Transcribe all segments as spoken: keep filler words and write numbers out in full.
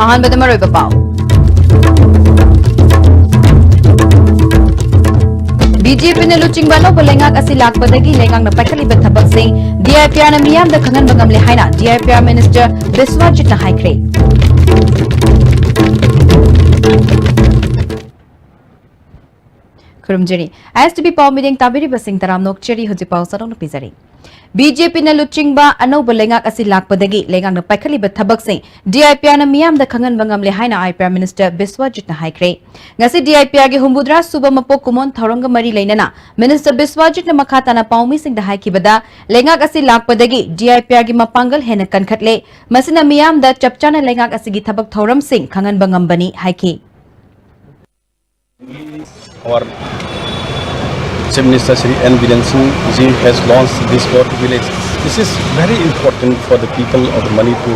ꯑꯍꯥꯟꯕꯗ ꯃꯔꯨꯑꯣꯏꯕ ꯄꯥꯎ꯫ ꯕꯤ ꯖꯦ ꯄꯤꯅ ꯂꯨꯆꯤꯡꯕ ꯑꯅꯧꯕ ꯂꯩꯉꯥꯛ ꯑꯁꯤ ꯂꯥꯛꯄꯗꯒꯤ ꯂꯩꯉꯥꯛꯅ ꯄꯥꯏꯈꯠꯂꯤꯕ ꯊꯕꯛꯁꯤꯡ ꯗꯤ ꯑꯥꯏ ꯄꯤ ꯑꯥꯔꯅ ꯃꯤꯌꯥꯝꯗ ꯈꯪꯍꯟꯕ ꯉꯝꯂꯦ ꯍꯥꯏꯅ D I P R minister ꯕꯤꯁ꯭ꯋꯥꯖꯤꯠꯅ ꯍꯥꯏꯈ꯭ꯔꯦ꯫ ꯈꯨꯔꯨꯝꯖꯔꯤ꯫ ꯑꯥꯏ ꯑꯦꯁ ꯇꯤ ꯚꯤ ꯄꯥꯎ ꯃꯤꯠꯌꯦꯡ ꯇꯥꯕꯤꯔꯤꯕꯁꯤꯡ ꯇꯔꯥꯝꯅ ꯑꯣꯛꯆꯔꯤ꯫ ꯍꯧꯖꯤꯛ ꯄꯥꯎ ꯆꯥꯎꯔꯥꯛꯅ ꯄꯤꯖꯔꯤ꯫ ꯕꯤ ꯖꯦ ꯄꯤꯅ ꯂꯨꯆꯤꯡꯕ ꯑꯅꯧꯕ ꯂꯩꯉꯥꯛ ꯑꯁꯤ ꯂꯥꯛꯄꯗꯒꯤ ꯂꯩꯉꯥꯛꯅ ꯄꯥꯏꯈꯠꯂꯤꯕ ꯊꯕꯛꯁꯤꯡ ꯗꯤ ꯑꯥꯏ ꯄꯤ ꯑꯥꯔꯅ ꯃꯤꯌꯥꯝꯗ ꯈꯪꯍꯟꯕ ꯉꯝꯂꯦ ꯍꯥꯏꯅ ꯑꯥꯏ ꯄꯤ ꯑꯥꯔ ꯃꯤꯅꯤꯁꯇꯔ ꯕꯤꯁ꯭ꯋꯥꯖꯤꯠꯅ ꯍꯥꯏꯈ꯭ꯔꯦ꯫ ꯉꯁꯤ ꯗꯤ ꯑꯥꯏ ꯄꯤ ꯑꯥꯔꯒꯤ ꯍꯨꯝꯐꯨꯇꯔꯥ ꯁꯨꯕ ꯃꯄꯣꯛ ꯀꯨꯝꯑꯣꯟ ꯊꯧꯔꯝꯒ ꯃꯔꯤ ꯂꯩꯅꯅ ꯃꯤꯅꯤꯁꯇꯔ ꯕꯤꯁ꯭ꯋꯥꯖꯤꯠꯅ ꯃꯈꯥ ꯇꯥꯅ ꯄꯥꯎꯃꯤꯁꯤꯡꯗ ꯍꯥꯏꯈꯤꯕꯗ, ꯂꯩꯉꯥꯛ ꯑꯁꯤ ꯂꯥꯛꯄꯗꯒꯤ ꯗꯤ ꯑꯥꯏ ꯄꯤ ꯑꯥꯔꯒꯤ ꯃꯄꯥꯡꯒꯜ ꯍꯦꯟꯅ ꯀꯟꯈꯠꯂꯦ, ꯃꯁꯤꯅ ꯃꯤꯌꯥꯝꯗ ꯆꯞ ꯆꯥꯅ ꯂꯩꯉꯥꯛ ꯑꯁꯤꯒꯤ ꯊꯕꯛ ꯊꯧꯔꯝꯁꯤꯡ ꯈꯪꯍꯟꯕ ꯉꯝꯕꯅꯤ ꯍꯥꯏꯈꯤ꯫ Our Chief Minister Shri N Biren Singh ji has launched this fourth village. This is very important for the people of Manipur,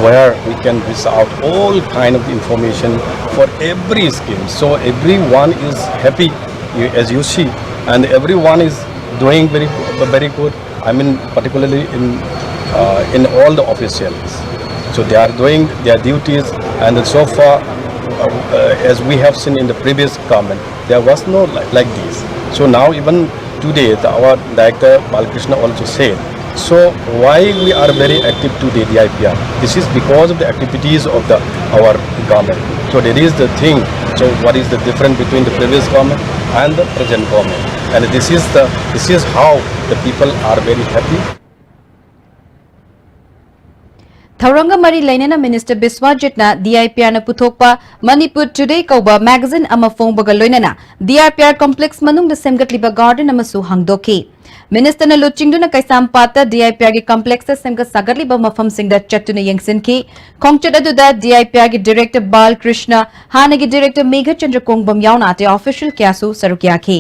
where we can reach out all kind of information for every scheme. So everyone is happy, you, as you see, and everyone is doing very, very good. I mean, particularly in, uh, in all the officials. So they are doing their duties, and so far, uh, uh, as we have seen in the previous government, there was no li-, like this. So now even today, the, our director Balakrishna also said, so why we are very active today, D I P R? This is because of the activities of the, our government. So there is the thing. So what is the difference between the previous government and the present government? And this is the, this is how the people are very happy. ꯊꯧꯔꯝꯒ ꯃꯔꯤ ꯂꯩꯅꯅ minister ꯕꯤꯁ꯭ꯋꯥꯖꯤꯠꯅ D I P ꯑꯥꯔꯅ ꯄꯨꯊꯣꯛꯄ ꯃꯅꯤꯄꯨꯔ ꯇꯨꯗꯦ ꯀꯧꯕ magazine ꯑꯃ ꯐꯣꯡꯕꯒ ꯂꯣꯏꯅꯅ D I P R complex ꯃꯅꯨꯡꯗ ꯁꯦꯝꯒꯠꯂꯤꯕ garden ꯑꯃꯁꯨ ꯍꯥꯡꯗꯣꯛꯈꯤ꯫ ꯃꯤꯅꯤꯁꯇꯔꯅ ꯂꯨꯆꯤꯡꯗꯨꯅ ꯀꯩꯁꯥꯝꯄꯥꯠꯇ D I P ꯑꯥꯔꯒꯤ ꯀꯣꯝꯄ꯭ꯂꯦꯛꯁꯇ ꯁꯦꯝꯒꯠ ꯁꯥꯒꯠꯂꯤꯕ ꯃꯐꯝꯁꯤꯡꯗ ꯆꯠꯇꯨꯅ ꯌꯦꯡꯁꯤꯟꯈꯤ꯫ ꯈꯣꯡꯆꯠ ꯑꯗꯨꯗ D I P ꯑꯥꯔꯒꯤ director Balkrishna, ꯍꯥꯟꯅꯒꯤ ꯗꯤꯔꯦꯛꯇꯔ ꯃꯦꯘꯆꯟꯗ꯭ꯔ ꯀꯣꯡꯕꯝ ꯌꯥꯎꯅ ꯑꯇꯩ ꯑꯣꯐꯤꯁꯤꯌꯦꯜ ꯀꯌꯥꯁꯨ ꯁꯔꯨꯛ ꯌꯥꯈꯤ꯫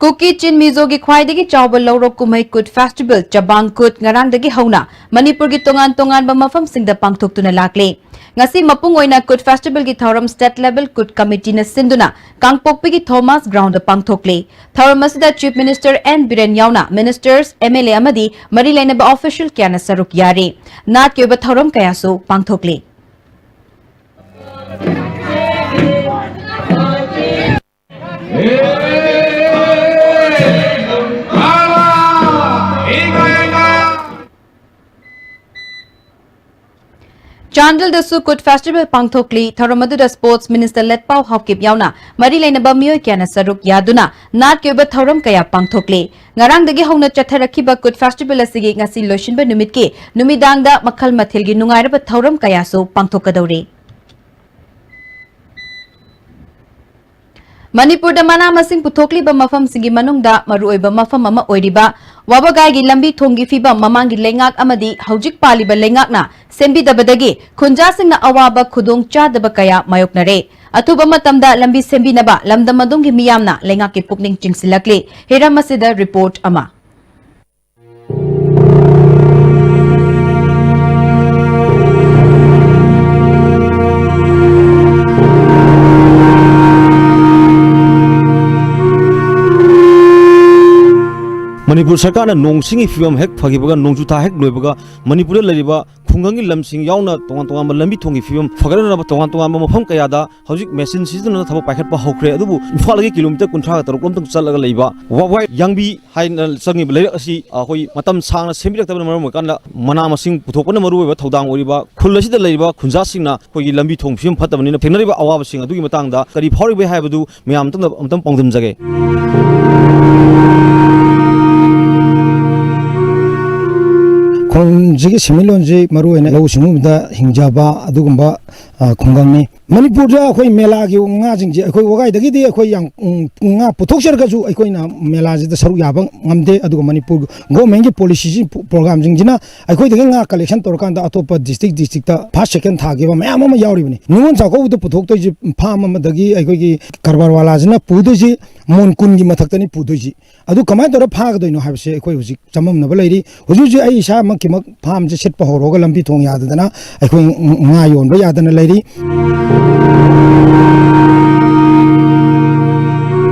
ꯀꯨꯀꯤ ꯆꯤꯟ ꯃꯤꯖꯣꯒꯤ ꯈ꯭ꯋꯥꯏꯗꯒꯤ ꯆꯥꯎꯕ ꯂꯧꯔꯣꯛ ꯀꯨꯝꯍꯩ ꯀꯨꯠ ꯐꯦꯁꯇꯤꯚꯦꯜ ꯆꯕꯥꯡ ꯀꯨꯠ ꯉꯔꯥꯡꯗꯒꯤ ꯍꯧꯅ ꯃꯅꯤꯄꯨꯔꯒꯤ ꯇꯣꯉꯥꯟ ꯇꯣꯉꯥꯟꯕ ꯃꯐꯝꯁꯤꯡꯗ ꯄꯥꯡꯊꯣꯛꯇꯨꯅ ꯂꯥꯛꯂꯤ꯫ ꯉꯁꯤ ꯃꯄꯨꯡ ꯑꯣꯏꯅ ꯀꯨꯠ ꯐꯦꯁꯇꯤꯚꯦꯜꯒꯤ ꯊꯧꯔꯝ ꯁ꯭ꯇꯦꯠ ꯂꯦꯚꯦꯜ ꯀꯨꯠ ꯀꯃꯤꯇꯤꯅ ꯁꯤꯟꯗꯨꯅ ꯀꯥꯡꯄꯣꯛꯄꯤꯒꯤ ꯊꯣꯃꯥꯁ ꯒ꯭ꯔꯥꯎꯟꯗ ꯄꯥꯡꯊꯣꯛꯂꯤ꯫ ꯊꯧꯔꯝ ꯑꯁꯤꯗ ꯆꯤꯐ ꯃꯤꯅꯤꯁꯇꯔ ꯑꯦꯟ ꯕꯤꯔꯦꯟ ꯌꯥꯎꯅ ꯃꯤꯅꯤꯁꯇꯔꯁ, ꯑꯦꯝ ꯑꯦꯜ ꯑꯦ ꯑꯃꯗꯤ ꯃꯔꯤ ꯂꯩꯅꯕ ꯑꯣꯐꯤꯁꯤꯌꯦꯜ ꯀꯌꯥꯅ ꯁꯔꯨꯛ ꯌꯥꯔꯤ꯫ ꯅꯥꯠꯀꯤ ꯑꯣꯏꯕ ꯊꯧꯔꯝ ꯀꯌꯥꯁꯨ ꯄꯥꯡꯊꯣꯛꯂꯤ꯫ ꯆꯥꯟꯗꯦꯜꯗꯁꯨ ꯀꯨꯠ ꯐꯦꯁꯇꯤꯚꯦꯜ ꯄꯥꯡꯊꯣꯛꯂꯤ꯫ ꯊꯧꯔꯝ ꯑꯗꯨꯗ ꯁ꯭ꯄꯣꯔꯠꯁ ꯃꯤꯅꯤꯁꯇꯔ ꯂꯦꯠꯄꯥꯎ ꯍꯥꯎꯀꯤꯞ ꯌꯥꯎꯅ ꯃꯔꯤ ꯂꯩꯅꯕ ꯃꯤꯑꯣꯏ ꯀꯌꯥꯅ ꯁꯔꯨꯛ ꯌꯥꯗꯨꯅ ꯅꯥꯠꯀꯤ ꯑꯣꯏꯕ ꯊꯧꯔꯝ ꯀꯌꯥ ꯄꯥꯡꯊꯣꯛꯂꯤ꯫ ꯉꯔꯥꯡꯗꯒꯤ ꯍꯧꯅ ꯆꯠꯊꯔꯛꯈꯤꯕ ꯀꯨꯠ ꯐꯦꯁꯇꯤꯚꯦꯜ ꯑꯁꯤꯒꯤ ꯉꯁꯤ ꯂꯣꯏꯁꯤꯟꯕ ꯅꯨꯃꯤꯠꯀꯤ ꯅꯨꯃꯤꯗꯥꯡꯗ ꯃꯈꯜ ꯃꯊꯦꯜꯒꯤ ꯅꯨꯡꯉꯥꯏꯔꯕ ꯊꯧꯔꯝ ꯀꯌꯥꯁꯨ ꯄꯥꯡꯊꯣꯛꯀꯗꯧꯔꯤ꯫ ꯃꯅꯤꯄꯨꯔꯗ ꯃꯅꯥ ꯃꯁꯤꯡ ꯄꯨꯊꯣꯛꯂꯤꯕ ꯃꯐꯝꯁꯤꯡꯒꯤ ꯃꯅꯨꯡꯗ ꯃꯔꯨꯑꯣꯏꯕ ꯃꯐꯝ ꯑꯃ ꯑꯣꯏꯔꯤꯕ ꯋꯥꯕꯒꯥꯏꯒꯤ ꯂꯝꯕꯤ ꯊꯣꯡꯒꯤ ꯐꯤꯕꯝ ꯃꯃꯥꯡꯒꯤ ꯂꯩꯉꯥꯛ ꯑꯃꯗꯤ ꯍꯧꯖꯤꯛ ꯄꯥꯜꯂꯤꯕ ꯂꯩꯉꯥꯛꯅ ꯁꯦꯝꯕꯤꯗꯕꯗꯒꯤ ꯈꯨꯟꯖꯥꯁꯤꯡꯅ ꯑꯋꯥꯕ ꯈꯨꯗꯣꯡ ꯆꯥꯗꯕ ꯀꯌꯥ ꯃꯥꯌꯣꯛꯅꯔꯦ꯫ ꯑꯊꯨꯕ ꯃꯇꯝꯗ ꯂꯝꯕꯤ ꯁꯦꯝꯕꯤꯅꯕ ꯂꯝꯗꯝ ꯑꯗꯨꯝꯒꯤ ꯃꯤꯌꯥꯝꯅ ꯂꯩꯉꯥꯛꯀꯤ ꯄꯨꯛꯅꯤꯡ ꯆꯤꯡꯁꯤꯜꯂꯛꯂꯤ꯫ ꯍꯤꯔꯝ ꯑꯁꯤꯗ ꯔꯤꯄꯣꯔꯠ ꯑꯃ꯫ ꯃꯅꯤꯄꯨꯔ ꯁꯔꯀꯥꯔꯅ ꯅꯣꯡ ꯁꯤꯡꯒꯤ ꯐꯤꯕꯝ ꯍꯦꯛ ꯐꯈꯤꯕꯒ, ꯅꯣꯡꯖꯨ ꯊꯥ ꯍꯦꯛ ꯂꯣꯏꯕꯒ, ꯃꯅꯤꯄꯨꯔꯗ ꯂꯩꯔꯤꯕ ꯈꯨꯡꯒꯪꯒꯤ ꯂꯝꯁꯤꯡ ꯌꯥꯎꯅ ꯇꯣꯉꯥꯟ ꯇꯣꯉꯥꯟꯕ ꯂꯝꯕꯤ ꯊꯣꯡꯒꯤ ꯐꯤꯕꯝ ꯐꯒꯠꯅꯅꯕ ꯇꯣꯉꯥꯟ ꯇꯣꯉꯥꯟꯕ ꯃꯐꯝ ꯀꯌꯥꯗ ꯍꯧꯖꯤꯛ ꯃꯦꯆꯤꯟ ꯁꯤꯖꯤꯟꯅꯗꯨꯅ ꯊꯕꯛ ꯄꯥꯏꯈꯠꯄ ꯍꯧꯈ꯭ꯔꯦ꯫ ꯑꯗꯨꯕꯨ ꯏꯝꯐꯥꯜꯗꯒꯤ ꯀꯤꯂꯣꯃꯤꯇꯔ ꯀꯨꯟꯊ꯭ꯔꯥꯒ ꯇꯔꯨꯛ ꯂꯣꯝꯇꯪ ꯆꯠꯂꯒ ꯂꯩꯕ ꯋꯥꯕꯒꯥꯏ ꯌꯥꯡꯕꯤ ꯍꯥꯏꯅ ꯆꯪꯉꯤꯕ ꯂꯩꯔꯛ ꯑꯁꯤ ꯑꯩꯈꯣꯏ ꯃꯇꯝ ꯁꯥꯡꯅ ꯁꯦꯝꯕꯤꯔꯛꯇꯕꯅ ꯃꯔꯝ ꯑꯣꯏꯔꯀꯥꯟꯗ ꯃꯅꯥ ꯃꯁꯤꯡ ꯄꯨꯊꯣꯛꯄꯅ ꯃꯔꯨꯑꯣꯏꯕ ꯊꯧꯗꯥꯡ ꯑꯣꯏꯔꯤꯕ ꯈꯨꯜ ꯑꯁꯤꯗ ꯂꯩꯔꯤꯕ ꯈꯨꯟꯖꯥꯁꯤꯡꯅ ꯑꯩꯈꯣꯏꯒꯤ ꯂꯝꯕꯤ ꯊꯣꯡ ꯐꯤꯕꯝ ꯐꯠꯇꯕꯅꯤꯅ ꯊꯦꯡꯅꯔꯤꯕ ꯑꯋꯥꯕꯁꯤꯡ ꯑꯗꯨꯒꯤ ꯃꯇꯥꯡꯗ ꯀꯔꯤ ꯐꯥꯎꯔꯤꯕꯒꯦ ꯍꯥꯏꯕꯗꯨ ꯃꯌꯥꯝ ꯑꯝꯇꯪ, ꯑꯝꯇꯪ ꯄꯥꯎꯗꯝꯖꯒꯦ꯫ ꯈꯨꯜꯁꯤꯒꯤ ꯁꯦꯟꯃꯤꯠꯂꯣꯟꯁꯤ ꯃꯔꯨꯑꯣꯏꯅ ꯂꯧꯎ ꯁꯤꯡꯎꯕꯗ ꯍꯤꯡꯖꯕ ꯑꯗꯨꯒꯨꯝꯕ ꯑ, ꯈꯨꯡꯒꯪꯅꯤ꯫ ꯃꯅꯤꯄꯨꯔꯗ ꯑꯩꯈꯣꯏ ꯃꯦꯂꯥꯒꯤ ꯉꯥꯁꯤꯡꯁꯦ ꯑꯩꯈꯣꯏ ꯋꯥꯒꯥꯏꯗꯒꯤꯗꯤ ꯑꯩꯈꯣꯏ ꯌꯥꯝ, ꯎꯝ, ꯉꯥ ꯄꯨꯊꯣꯛꯆꯔꯒꯁꯨ ꯑꯩꯈꯣꯏꯅ ꯃꯦꯂꯥꯁꯤꯗ ꯁꯔꯨꯛ ꯌꯥꯕ ꯉꯝꯗꯦ꯫ ꯑꯗꯨꯒ ꯃꯅꯤꯄꯨꯔ ꯒꯣꯔꯃꯦꯟꯒꯤ ꯄꯣꯂꯤꯁꯤꯁꯤ, ꯄ꯭ꯔꯣꯒ꯭ꯔꯥꯝꯁꯤꯡꯁꯤꯅ ꯑꯩꯈꯣꯏꯗꯒꯤ ꯉꯥ ꯀꯂꯦꯛꯁꯟ ꯇꯧꯔꯀꯥꯟꯗ ꯑꯇꯣꯞꯄ ꯗꯤꯁꯇ꯭ꯔꯤꯛ, ꯗꯤꯁꯇ꯭ꯔꯤꯛꯇ ꯐꯥꯔꯁ, ꯁꯦꯀꯦꯟ ꯊꯥꯈꯤꯕ ꯃꯌꯥꯝ ꯑꯃ ꯌꯥꯎꯔꯤꯕꯅꯤ꯫ ꯅꯤꯉꯣꯜ ꯆꯥꯛꯀꯧꯕꯗ ꯄꯨꯊꯣꯛꯇꯣꯏꯁꯤ ꯐꯥꯔꯝ ꯑꯃꯗꯒꯤ ꯑꯩꯈꯣꯏꯒꯤ ꯀꯔꯕꯥꯔ ꯋꯥꯂꯥꯁꯤꯅ ꯄꯨꯗꯣꯏꯁꯤ ꯃꯣꯟ ꯀꯨꯟꯒꯤ ꯃꯊꯛꯇꯅꯤ ꯄꯨꯗꯣꯏꯁꯤ꯫ ꯑꯗꯨ ꯀꯃꯥꯏꯅ ꯇꯧꯔ ꯐꯥꯒꯗꯣꯏꯅꯣ ꯍꯥꯏꯕꯁꯦ ꯑꯩꯈꯣꯏ ꯍꯧꯖꯤꯛ ꯆꯃꯝꯅꯕ ꯂꯩꯔꯤ꯫ ꯍꯧꯖꯤꯛ ꯍꯧꯖꯤꯛ ꯑꯩ ꯏꯁꯥꯃꯛꯀꯤꯃꯛ ꯐꯥꯔꯝꯁꯦ ꯁꯤꯠꯄ ꯍꯧꯔꯒ ꯂꯝꯕꯤ ꯊꯣꯡ ꯌꯥꯗꯗꯅ ꯑꯩꯈꯣꯏ ꯉꯥ ꯌꯣꯟꯕ ꯌꯥꯗꯅ ꯂꯩꯔꯤ꯫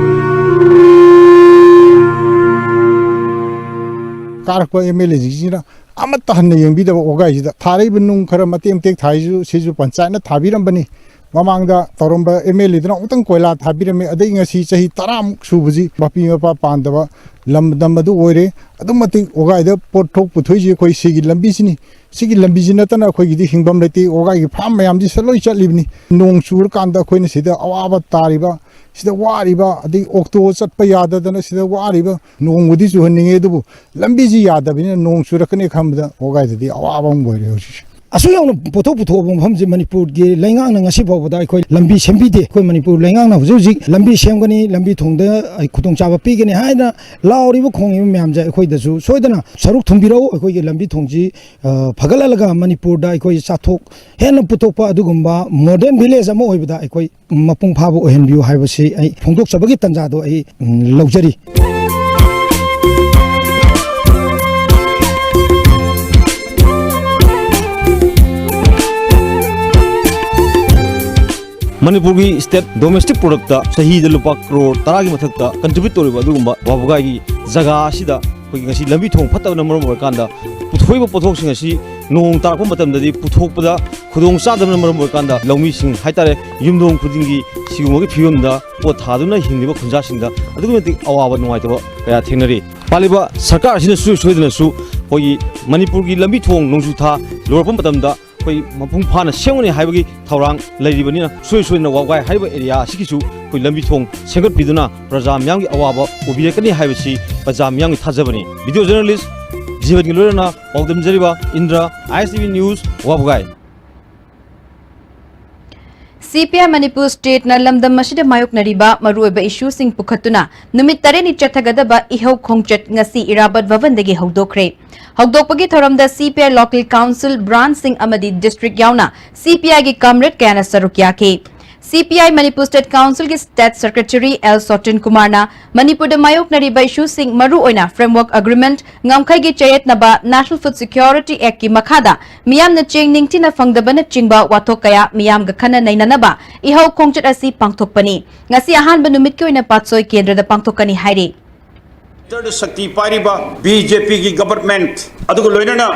ꯀꯥꯔꯛꯄ ꯑꯦꯝ ꯑꯦꯜ ꯑꯦꯁꯤꯡꯁꯤꯅ ꯑꯃꯠꯇ ꯍꯟꯅ ꯌꯦꯡꯕꯤꯗꯕ ꯋꯥꯒꯥꯏꯁꯤꯗ꯫ ꯊꯥꯔꯛꯏꯕ ꯅꯨꯡ ꯈꯔ ꯃꯇꯦꯛ ꯃꯇꯦꯛ ꯊꯥꯔꯤꯁꯨ ꯁꯤꯁꯨ ꯄꯟꯆꯥꯌꯠꯅ ꯊꯥꯕꯤꯔꯝꯕꯅꯤ꯫ ꯃꯃꯥꯡꯗ ꯇꯧꯔꯝꯕ ꯑꯦꯝ ꯑꯦꯜ ꯑꯦꯗꯨꯅ ꯑꯃꯨꯛꯇꯪ ꯀꯣꯏꯂꯥ ꯊꯥꯕꯤꯔꯝꯃꯤ꯫ ꯑꯗꯩ ꯉꯁꯤ ꯆꯍꯤ ꯇꯔꯥꯃꯨꯛ ꯁꯨꯕꯁꯤ ꯃꯄꯤ ꯃꯄꯥ ꯄꯥꯟꯗꯕ ꯂꯝꯗꯝ ꯑꯗꯨ ꯑꯣꯏꯔꯦ꯫ ꯑꯗꯨꯛ ꯃꯇꯤꯛ ꯋꯥꯒꯥꯏꯗ ꯄꯣꯠꯊꯣꯛ ꯄꯨꯊꯣꯛꯏꯁꯤ ꯑꯩꯈꯣꯏ ꯁꯤꯒꯤ ꯂꯝꯕꯤꯁꯤꯅꯤ꯫ ꯁꯤꯒꯤ ꯂꯝꯕꯤꯁꯤ ꯅꯠꯇꯅ ꯑꯩꯈꯣꯏꯒꯤꯗꯤ ꯍꯤꯡꯐꯝ ꯂꯩꯇꯦ꯫ ꯋꯥꯒꯥꯏꯒꯤ ꯐꯥꯔꯝ ꯃꯌꯥꯝꯁꯤ ꯂꯣꯏ ꯆꯠꯂꯤꯕꯅꯤ꯫ ꯅꯣꯡ ꯆꯨꯔꯀꯥꯟꯗ ꯑꯩꯈꯣꯏꯅ ꯁꯤꯗ ꯑꯋꯥꯕ ꯇꯥꯔꯤꯕ, ꯁꯤꯗ ꯋꯥꯔꯤꯕ, ꯑꯗꯩ ꯑꯣꯛꯇꯣ ꯆꯠꯄ ꯌꯥꯗꯗꯅ ꯁꯤꯗ ꯋꯥꯔꯤꯕ, ꯅꯣꯡꯕꯨꯗꯤ ꯆꯨꯍꯟꯅꯤꯡꯉꯦ, ꯑꯗꯨꯕꯨ ꯂꯝꯕꯤꯁꯤ ꯌꯥꯗꯕꯅꯤꯅ ꯅꯣꯡ ꯆꯨꯔꯛꯀꯅꯤ ꯈꯟꯕꯗ ꯋꯥꯒꯥꯏꯗꯗꯤ ꯑꯋꯥꯕ ꯑꯃ ꯑꯣꯏꯔꯦ ꯍꯧꯖꯤꯛꯁꯦ꯫ ꯑꯁꯨꯛ ꯌꯥꯝꯅ ꯄꯣꯠꯊꯣꯛ ꯄꯨꯊꯣꯛꯄ ꯃꯐꯝꯁꯦ ꯃꯅꯤꯄꯨꯔꯒꯤ ꯂꯩꯉꯥꯛꯅ ꯉꯁꯤ ꯐꯥꯎꯕꯗ ꯑꯩꯈꯣꯏ ꯂꯝꯕꯤ ꯁꯦꯝꯕꯤꯗꯦ꯫ ꯑꯩꯈꯣꯏ ꯃꯅꯤꯄꯨꯔ ꯂꯩꯉꯥꯛꯅ ꯍꯧꯖꯤꯛ ꯍꯧꯖꯤꯛ ꯂꯝꯕꯤ ꯁꯦꯝꯒꯅꯤ, ꯂꯝꯕꯤ ꯊꯣꯡꯗ ꯑꯩ ꯈꯨꯗꯣꯡꯆꯥꯕ ꯄꯤꯒꯅꯤ ꯍꯥꯏꯅ ꯂꯥꯎꯔꯤꯕ ꯈꯣꯡꯉꯤꯕ ꯃꯌꯥꯝꯁꯦ ꯑꯩꯈꯣꯏꯗꯁꯨ ꯁꯣꯏꯗꯅ ꯁꯔꯨꯛ ꯊꯨꯝꯕꯤꯔꯛꯎ꯫ ꯑꯩꯈꯣꯏꯒꯤ ꯂꯝꯕꯤ ꯊꯣꯡꯁꯤ, ꯑ, ꯐꯒꯠꯍꯜꯂꯒ ꯃꯅꯤꯄꯨꯔꯗ ꯑꯩꯈꯣꯏ ꯆꯥꯊꯣꯛ ꯍꯦꯟꯅ ꯄꯨꯊꯣꯛꯄ ꯑꯗꯨꯒꯨꯝꯕ ꯃꯣꯗꯔꯟ ꯚꯤꯂꯦꯖ ꯑꯃ ꯑꯣꯏꯕꯗ ꯑꯩꯈꯣꯏ ꯃꯄꯨꯡ ꯐꯥꯕ ꯑꯣꯏꯍꯟꯕꯤꯌꯨ ꯍꯥꯏꯕꯁꯤ ꯑꯩ ꯐꯣꯡꯗꯣꯛꯆꯕꯒꯤ ꯇꯥꯟꯖꯥꯗꯣ ꯑꯩ, ꯎꯝ, ꯂꯧꯖꯔꯤ꯫ ꯃꯅꯤꯄꯨꯔꯒꯤ ꯁ꯭ꯇꯦꯠ ꯗꯣꯃꯦꯁꯇꯤꯛ ꯄ꯭ꯔꯣꯗꯛꯇ ꯆꯍꯤꯗ ꯂꯨꯄꯥ ꯀ꯭ꯔꯣꯔ ꯇꯔꯥꯒꯤ ꯃꯊꯛꯇ ꯀꯟꯇ꯭ꯔꯤꯕ꯭ꯌꯨꯠ ꯇꯧꯔꯤꯕ ꯑꯗꯨꯒꯨꯝꯕ ꯋꯥꯕꯒꯥꯏꯒꯤ ꯖꯒꯥ ꯑꯁꯤꯗ ꯑꯩꯈꯣꯏꯒꯤ ꯉꯁꯤ ꯂꯝꯕꯤ ꯊꯣꯡ ꯐꯠꯇꯕꯅ ꯃꯔꯝ ꯑꯣꯏꯔꯀꯥꯟꯗ ꯄꯨꯊꯣꯛꯏꯕ ꯄꯣꯠꯊꯣꯛꯁꯤꯡ ꯑꯁꯤ ꯅꯣꯡ ꯇꯥꯔꯛꯄ ꯃꯇꯝꯗꯗꯤ ꯄꯨꯊꯣꯛꯄꯗ ꯈꯨꯗꯣꯡ ꯆꯥꯗꯕꯅ ꯃꯔꯝ ꯑꯣꯏꯔꯀꯥꯟꯗ ꯂꯧꯃꯤꯁꯤꯡ ꯍꯥꯏꯇꯥꯔꯦ, ꯌꯨꯝꯊꯣꯡ ꯈꯨꯗꯤꯡꯒꯤ ꯁꯤꯒꯨꯝꯕꯒꯤ ꯐꯤꯕꯝꯗ ꯄꯣꯠ ꯊꯥꯗꯨꯅ ꯍꯤꯡꯂꯤꯕ ꯈꯨꯟꯖꯥꯁꯤꯡꯗ ꯑꯗꯨꯛꯀꯤ ꯃꯇꯤꯛ ꯑꯋꯥꯕ ꯅꯨꯡꯉꯥꯏꯇꯕ ꯀꯌꯥ ꯊꯦꯡꯅꯔꯤ꯫ ꯄꯥꯜꯂꯤꯕ ꯁꯔꯀꯥꯔ ꯑꯁꯤꯅ ꯁꯨꯡꯁꯣꯏ ꯁꯣꯏꯗꯅꯁꯨ ꯑꯩꯈꯣꯏꯒꯤ ꯃꯅꯤꯄꯨꯔꯒꯤ ꯂꯝꯕꯤ ꯊꯣꯡ ꯅꯣꯡꯖꯨ ꯊꯥ ꯂꯣꯏꯔꯛꯄ ꯃꯇꯝꯗ ꯑꯩꯈꯣꯏ ꯃꯄꯨꯡ ꯐꯥꯅ ꯁꯦꯝꯒꯅꯤ ꯍꯥꯏꯕꯒꯤ ꯊꯧꯔꯥꯡ ꯂꯩꯔꯤꯕꯅꯤꯅ ꯁꯨꯡꯁꯣꯏ ꯁꯣꯏꯗꯅ ꯋꯥꯕꯒꯥꯏ ꯍꯥꯏꯔꯤꯕ ꯑꯦꯔꯤꯌꯥ ꯑꯁꯤꯒꯤꯁꯨ ꯑꯩꯈꯣꯏ ꯂꯝꯕꯤ ꯊꯣꯡ ꯁꯦꯝꯒꯠꯄꯤꯗꯨꯅ ꯄ꯭ꯔꯖꯥ ꯃꯤꯌꯥꯝꯒꯤ ꯑꯋꯥꯕ ꯎꯕꯤꯔꯛꯀꯅꯤ ꯍꯥꯏꯕꯁꯤ ꯄ꯭ꯔꯖꯥ ꯃꯤꯌꯥꯝꯒꯤ ꯊꯥꯖꯕꯅꯤ꯫ ꯚꯤꯗꯤꯑꯣ ꯖꯔꯅꯦꯂꯤꯁ ꯖꯤꯕꯟꯒꯤ ꯂꯣꯏꯅꯅ ꯄꯥꯎꯗꯝꯖꯔꯤꯕ ꯏꯟꯗ꯭ꯔ, ꯑꯥꯏ ꯑꯦꯁ ꯇꯤ ꯚꯤ ꯅ꯭ꯌꯨꯁ, ꯋꯥꯕꯒꯥꯏ꯫ ꯁꯤ ꯄꯤ ꯑꯥꯏ ꯃꯅꯤꯄꯨꯔ ꯁ꯭ꯇꯦꯠꯅ ꯂꯝꯗꯝ ꯑꯁꯤꯗ ꯃꯥꯌꯣꯛꯅꯔꯤꯕ ꯃꯔꯨꯑꯣꯏꯕ ꯏꯁꯨꯁꯤꯡ ꯄꯨꯈꯠꯇꯨꯅ ꯅꯨꯃꯤꯠ ꯇꯔꯦꯠꯅꯤ ꯆꯠꯊꯒꯗꯕ ꯏꯍꯧ ꯈꯣꯡꯆꯠ ꯉꯁꯤ ꯏꯔꯥꯕꯠ ꯚꯕꯟꯗꯒꯤ ꯍꯧꯗꯣꯛꯈ꯭ꯔꯦ꯫ ꯍꯧꯗꯣꯛꯄꯒꯤ ꯊꯧꯔꯝꯗ ꯁꯤ ꯄꯤ ꯑꯥꯏ ꯂꯣꯀꯦꯜ ꯀꯥꯎꯟꯁꯤꯜ ꯕ꯭ꯔꯥꯟꯆꯁꯤꯡ ꯑꯃꯗꯤ ꯗꯤꯁꯇ꯭ꯔꯤꯛ ꯌꯥꯎꯅ ꯁꯤ ꯄꯤ ꯑꯥꯏꯒꯤ ꯀꯝꯔꯦꯗ ꯀꯌꯥꯅ ꯁꯔꯨꯛ ꯌꯥꯈꯤ꯫ C P I Manipur state ꯀꯥꯎꯟꯁꯤꯜꯒꯤ ꯁ꯭ꯇꯦꯠ ꯁꯦꯀ꯭ꯔꯦꯇꯔꯤ ꯑꯦꯜ ꯁꯣꯇꯤꯟ ꯀꯨꯃꯥꯔꯅ ꯃꯅꯤꯄꯨꯔꯗ ꯃꯥꯌꯣꯛꯅꯔꯤꯕ ꯏꯁꯨꯁꯤꯡ, ꯃꯔꯨꯑꯣꯏꯅ ꯐ꯭ꯔꯦꯝꯋꯔꯛ ꯑꯦꯒ꯭ꯔꯤꯃꯦꯟꯠ ꯉꯝꯈꯩꯒꯤ ꯆꯌꯦꯠꯅꯕ, ꯅꯦꯁꯅꯦꯜ ꯐꯨꯗ ꯁꯦꯀ꯭ꯌꯨꯔꯤꯇꯤ ꯑꯦꯛꯀꯤ ꯃꯈꯥꯗ ꯃꯤꯌꯥꯝꯅ ꯆꯦꯡ ꯅꯤꯡꯊꯤꯅ ꯐꯪꯗꯕꯅꯆꯤꯡꯕ ꯋꯥꯊꯣꯛ ꯀꯌꯥ ꯃꯤꯌꯥꯝꯒ ꯈꯟꯅ ꯅꯩꯅꯅꯕ ꯏꯍꯧ ꯈꯣꯡꯆꯠ ꯑꯁꯤ ꯄꯥꯡꯊꯣꯛꯄꯅꯤ꯫ ꯉꯁꯤ ꯑꯍꯥꯟꯕ ꯅꯨꯃꯤꯠꯀꯤ ꯑꯣꯏꯅ ꯄꯥꯠꯁꯣꯏ ꯀꯦꯟꯗ꯭ꯔꯗ ꯄꯥꯡꯊꯣꯛꯀꯅꯤ ꯍꯥꯏꯔꯤ꯫ ꯁꯦꯟꯇꯔꯗ ꯁꯛꯇꯤ ꯄꯥꯏꯔꯤꯕ ꯕꯤ ꯖꯦ ꯄꯤꯒꯤ ꯒꯕꯔꯟꯃꯦꯟꯠ ꯑꯗꯨꯒ ꯂꯣꯏꯅꯅ